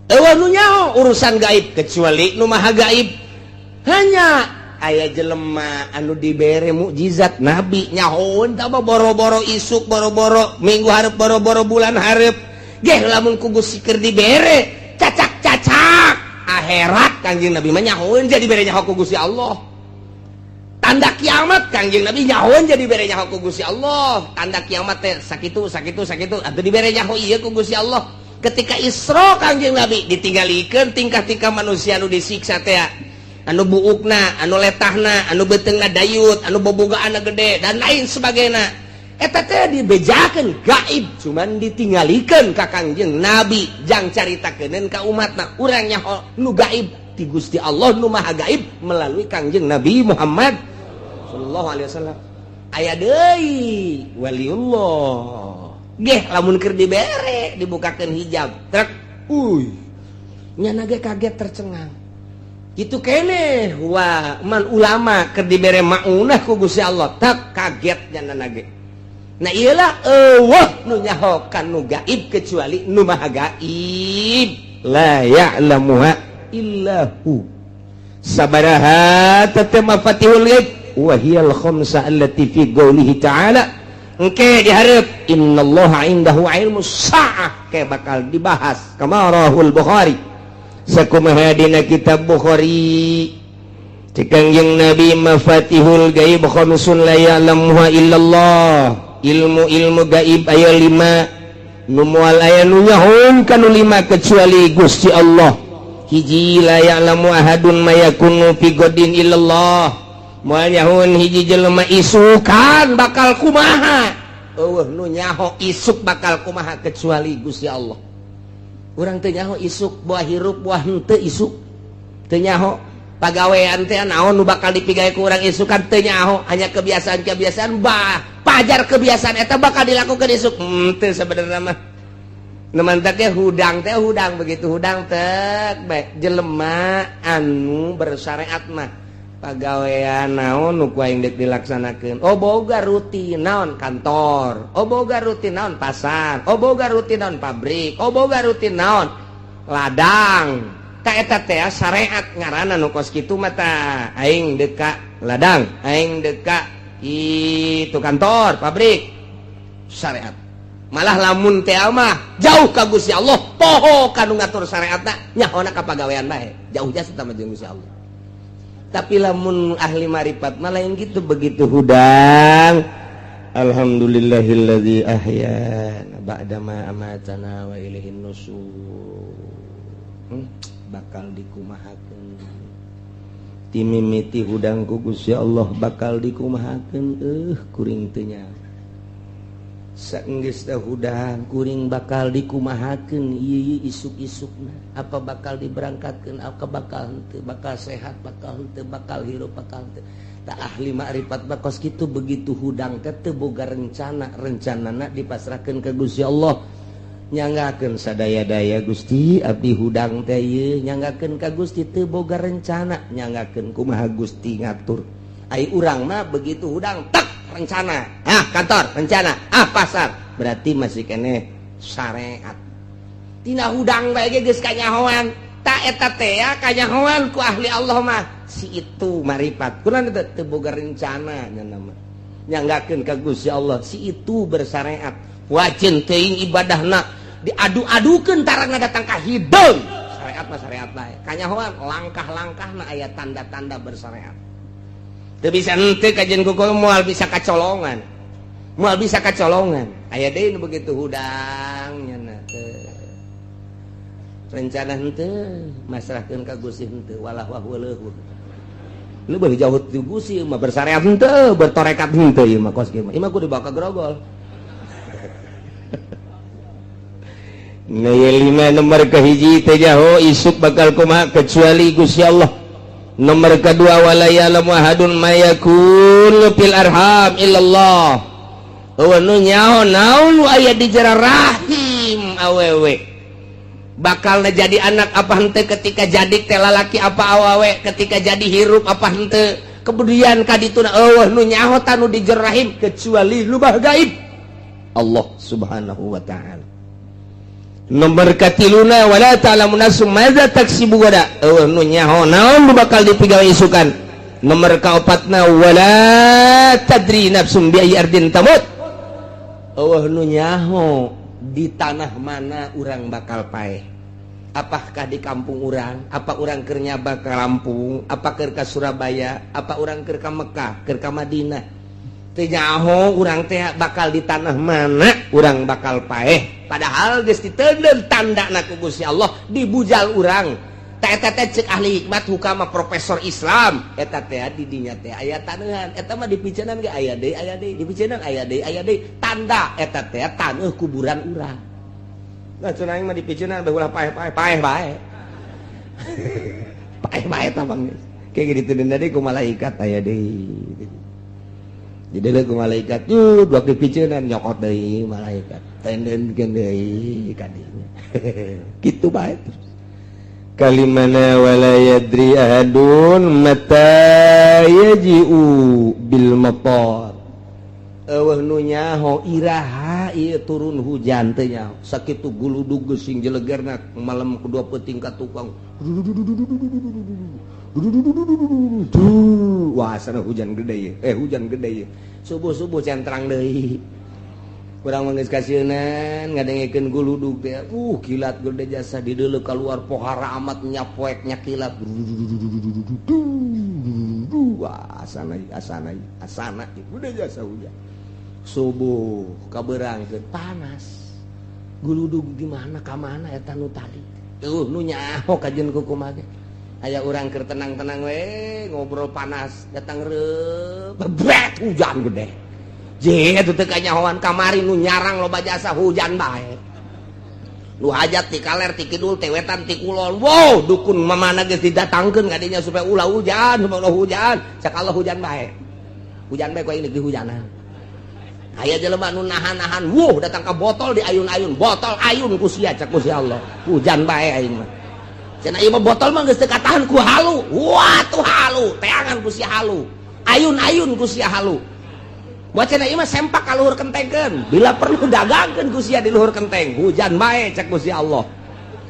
Eueuh nu nyaho urusan gaib kecuali nu maha gaib. Hanya aya jelema anu dibere mukjizat nabi nyahoeun tah boro-boro isuk, boro-boro minggu hareup, boro-boro bulan hareup. Geh lamun ku Gusti keur dibere cacak-cacak akhirat Kangjeng Nabi mah nyahoeun jadi bere nyaho ku Gusti Allah. Tanda kiamat Kangjeng Nabi nyahoeun jadi bere nyaho ku Gusti Allah. Tanda kiamat teh sakitu sakitu sakitu atuh dibere nyaho ieu ku Gusti Allah. Ketika Isra Kangjeng Nabi ditinggalikeun tingkah-tingkah manusia anu disiksa teh anu buukna, anu letahna, anu beuteungna dayut, anu bobogaanna gede dan lain sebagainya. Eta teh dibejakeun gaib cuman ditinggalikeun ka Kangjeng Nabi jang caritakeun ka umatna urang nyaho nu gaib ti Gusti Allah nu maha gaib melalui Kangjeng Nabi Muhammad sallallahu alaihi wasallam. Aya deui waliullah geh lamun keur dibere dibukakeun hijab trek uy nyana ge kaget tercengang kitu keneh wa man ulama keur dibere maunah ku Gusti Allah tak kaget nyana ge. Nah iyalah eueuh nu nyaho kanu gaib kecuali nu maha gaib la ya'lamuha illa hu. Sabaraha tete mafatihul ghaib wa hiyal khamsa allati fi qoulihi ta'ala. Engke dihareup innallaha indahu ilmus saah ke bakal dibahas kama rahul Bukhari. Sakumaha dina kitab Bukhari Kangjeng Nabi mafatihul gaib khamsun la ya'lamuha illallah. Ilmu-ilmu gaib aya 5 nu moal aya nu nyahoeun kanu 5 kecuali Gusti Allah. Hiji la ya'lamu ahadun ma yakunu fi godin illallah. Moal nyahoeun hiji jelema isukan bakal kumaha. Eueuh nu nyaho isuk bakal kumaha kecuali Gusti Allah. Urang teu nyaho isuk buah hirup buah henteu isuk. Teu nyaho pagawean teh naon nu bakal dipigawe ku urang isukan teu nyaho, hanya kebiasaan-kebiasaan bah pajar kebiasaan eta bakal dilakukan isuk. Teu sebenarnya mah. Nu mantak ge hudang teh hudang begitu hudang teh bae jelema anu bersyariat mah. Pagawean naon nu ku aing dek dilaksanakeun? Oh, boga rutin naon kantor, oh, boga rutin naon pasar, oh, boga rutin naon pabrik, oh, boga rutin naon ladang. Ka eta teh syariat ngaranna nu kos kitu mah. Tah, aing dek ka ladang, aing dek ka itu kantor, pabrik, syariat. Malah lamun teh mah jauh ka Gusti Allah, poho kanu ngatur syariatna, nyahona ka pagawean bae, jauh jasa sama jeung Gusti Allah. Tapi lamun ahli marifat mah lain gitu. Begitu hudang, alhamdulillahilladzi ahyana ba'dama amatana wa ilaihin nusur. Bakal dikumahakeun timimiti hudang ku Gusti Allah, bakal dikumahakeun, kuring teu nyaho. Saenggeus teh hudang, kuring bakal dikumahakeun ieu isuk-isukna, apa bakal diberangkatkeun, apa bakal henteu, bakal sehat, bakal henteu, bakal hirup, bakal henteu. Tah, ahli makrifat mah kos kitu. Begitu hudang teh teu boga rencana, rencanana dipasrahkeun ka Gusti Allah. Nyanggakeun sadaya-daya, Gusti, abdi hudang teh ieu, nyanggakeun ka Gusti, teu boga rencana, nyanggakeun kumaha Gusti ngatur. Ai urang mah begitu hudang tak rencana, ah, kantor rencana, ah, pasar, berarti masih keneh syariat. Tina hudang bae ge geus kanyahoan. Tah, eta teh ya kanyahoan ku ahli Allah mah, si itu marifat. Kurang teu teu boga rencana nya mah, nyanggakeun ka Gusti Allah. Si itu bersyariat, wajin teuing ibadahna, diadu-adukeun tarangna datang ka hideung. Syariat mah syariat bae, kanyahoan langkah-langkahna aya tanda-tanda bersyariat. Teu bisa henteu kajian kuku, moal bisa kacolongan, moal bisa kacolongan. Aya deui nu begitu hudang nya teu rencana henteu, masrahkeun ka Gusti henteu, walah wah leuhur lu boleh jauh ti Gusti mah, bersyariat henteu, bertorekat henteu, ieu mah kos kieu mah, ieu mah kudu dibawa ka grogol. Nah, lima nomor kahiji teh jaho isuk bakal kumaha kecuali Gusti Allah. Nomor kedua, wala ya'lamu ahadun ma yakunu fil arham illallah. Euweuh nu nyaho naon nu aya di jero rahim awewe, bakal jadi anak apa henteu, ketika jadi teh lalaki apa awewe, ketika jadi hirup apa henteu, kemudian kadituna, euweuh nu nyaho tanu di jero rahim kecuali lubah gaib Allah Subhanahu wa Ta'ala. Nomor katiluna, wala ta'lamu nafsum madza taksibu gada, euweuh nu nyaho naon nu bakal dipigawe isukan. Nomor kaopatna, wala tadri nafsum bi ayyi ardin tamut, euweuh nu nyaho di tanah mana urang bakal paeh, apakah di kampung urang, apa urang keur nyaba ke Lampung, apa keur ka Surabaya, apa urang keur ka Mekah, keur ka Madinah. Teu nyaho urang teh bakal di tanah mana urang bakal paeh, padahal geus diteundeun tandana ku Gusti Allah dibujal urang. Tah, eta teh cek ahli hikmat, hukama, profesor Islam, eta teh di dinya teh aya taneuhan. Eta mah dipiceunan ge aya deui, aya deui, dipiceunan aya deui, aya deui, tanda eta teh taneuh kuburan urang. Nah, cenah aing mah dipiceunan bae ulah paeh-paeh, paeh bae, paeh bae. Tah, bang, kayak gitu deui ku malaikat, aya deui, jadi ku malaikat yuk dua dipiceunan, nyokot deui malaikat, tendenkeun deui kadinya, kitu bae terus. Kalimana, wala yadri ahadun mata yaji'u bil matar, euweuh nu nyaho iraha ieu turun hujan, teu nyaho. Sakitu guludug geusing jelegerna malam kedua peuting ka tukang, wah, sana hujan gede ye, eh, hujan gede ye. Subuh-subuh centrang deui. Kurang mah geus kasieunan ngadengekeun guludug teh, kilat gede jasa dideuleu keluar pohara amat nyapoek nya kilat. Wah, asana asana asana gede jasa hujan. Subuh kaberang ke panas. Guludug di mana ka mana eta nu tadi? Tuh nu nyaho kajeun kumaha ge. Aya urang keur tenang-tenang we ngobrol, panas, datang reup bebret hujan gede. Je eta teu kanyahoan. Kamari nu nyarang loba jasa hujan bae. Nu hajat ti kaler, ti kidul, ti wetan, ti kulon. Wow, dukun mamana geus didatangkeun kadinya supaya ulah hujan, supaya ulah hujan. Cak Allah hujan bae. Hujan bae ku aing di hujanan. Aya jelema nu nahan-nahan, wuh, datang ke botol di ayun-ayun, botol ayun ku sia, cak ku si Allah. Hujan bae aing mah. Cenah ieu mah botol mah geus teu katahan ku halu. Wah, tuh halu, teangan ku si halu. Ayun-ayun ku si halu. Buat cenah ieu mah sempak ka luhur kentengkeun. Bila perlu dagangkeun ku sia di luhur kenteng. Hujan bae cek ku si Allah.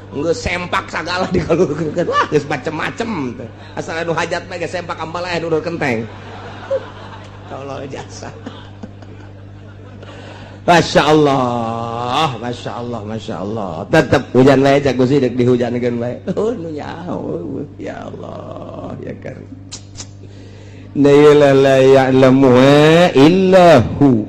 Geus sempak sagala di luhur kenteng. Wah, geus macem-macem teh. Asal anu hajat mah geus sempak ambal aya di luhur kenteng. Tolol jasa. Masya Allah, Masya Allah, Masya Allah. Tetep hujan bae cek Gusti deuk dihujankeun bae. Oh, nu nyaho. Ya Allah, ya karim. La la ya'lamuha illa hu.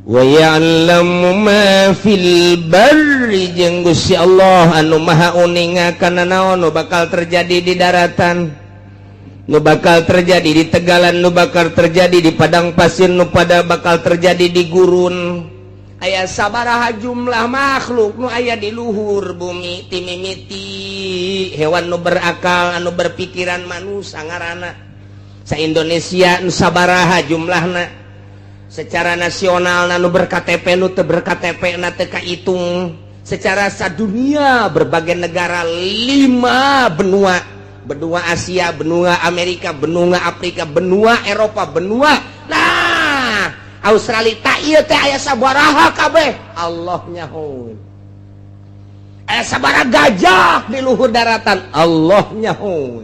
Wa ya'lamu ma fil barri, jeung Gusti Allah anu maha uninga kana naon nu bakal terjadi di daratan, nu bakal terjadi di tegalan, nu bakal terjadi di padang pasir, nu pada bakal terjadi di gurun. Aya sabaraha jumlah makhluk nu aya di luhur bumi, timimiti hewan nu berakal, anu berpikiran, manusia ngaranna, sa Indonesia nu sabaraha jumlahna, secara nasional nu ber-KTP, nu teu ber-KTP na teu kahitung, secara sadunia berbagai negara, lima benua, benua Asia, benua Amerika, benua Afrika, benua Eropa, benua nah Australia, tak ieu teh aya sabaraha kabeh Allah nyahoeun. Aya sabaraha gajah di luhur daratan, Allah nyahoeun.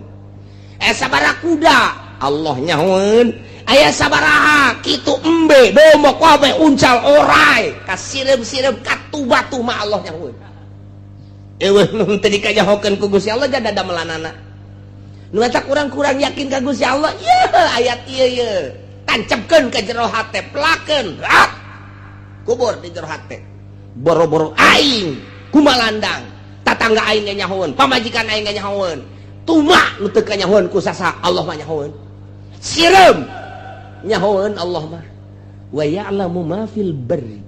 Aya sabaraha kuda, Allah nyahoeun. Aya sabaraha kitu embe, domba, kabeh, uncal, orai, ka sireum-sireum, katu batu mah Allah nyahoeun. Eueuh nu teu dikanyahokeun ku Gusti Allah jada damelanana. Nu eta kurang-kurang yakin ka Gusti Allah. Ye ayat ieu ye tancapkeun ka jero hate, pelakeun rat kubur di jero hate. Boro-boro aing kumalandang, tatangga aing ge nyahoeun, pamajikan aing ge nyahoeun, tuma nu teu kanyahoeun ku sasa, Allah mah nyahoeun. Sireum nyahoeun Allah mah. Wa ya'lamu ma fil barri,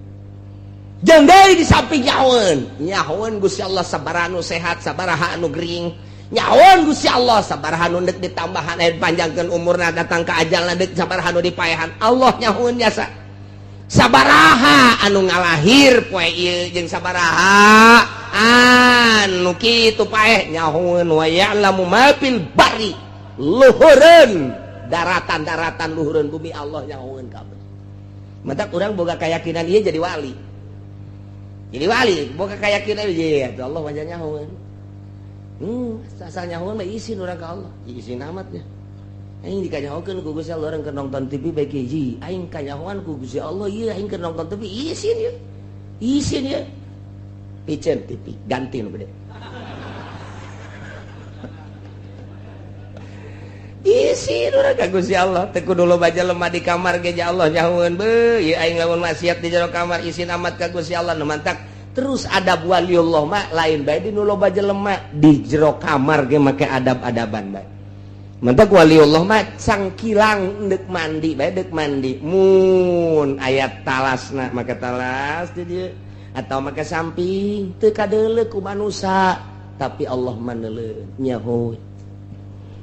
jeung deui di samping nyahoeun, nyahoeun Gusti Allah sabaraha nu sehat, sabaraha anu gering. Nyahoeun Gusti Allah sabaraha nu deuk ditambahan, aya panjangkeun umurna, datang ka ajalna deuk sabaraha nu dipaehan. Allah nyahoeun jasa sabaraha anu ngalahir poe ieu jeung sabaraha anu kitu paeh nyahoeun. Wa ya'lamu ma fil barri, luhureun daratan-daratan, luhureun bumi, Allah nyahoeun kabeh. Matak urang boga keyakinan ieu jadi wali, jadi wali boga keyakinan ieu ya Allah wajah nyahoeun. Asal nyahoeun mah isin urang ka Allah, isin amatnya. Aing dikanyahokeun ku Gusti Allah, urang keur nonton TV bae hiji, aing kanyahoan ku Gusti Allah ieu, aing keur nonton TV isin ieu. Isin ieu. Piceun TV, ganti nu gede. Isin urang ka Gusti Allah, teu kudu loba jelema di kamar ge Allah nyahoeun beuh, ieu aing lamun maksiat di jero kamar isin amat ka Gusti Allah nu mantak. Terus adab waliullah mah lain bae di nu loba jelema, di jero kamar ge make adab-adaban bae. Mantak waliullah mah cangkilang deuk mandi bae, deuk mandi mun aya talasna make talas di dieu atau make samping, teu kadeuleu ku manusa tapi Allah mah neuleuh nyaho.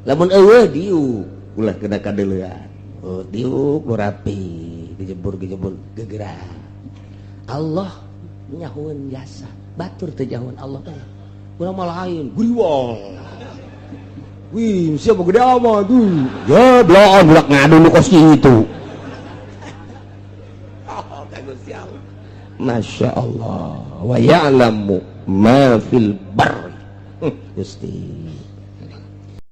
Lamun eueuh diuk ulah kena kadeuleuan. Oh, diuk nu rapi, dijebur-jebur gegeran. Allah nyahoeun jasa, batur teu nyahoeun Allah teh. Urang mah lain, guriwang. Wih, siapa gede amat tuh. Ya, belaan budak ngadu nu kos kitu. Oh, ka Gusti Allah. Masya Allah. Wa ya'lamu ma fil barri. Gusti.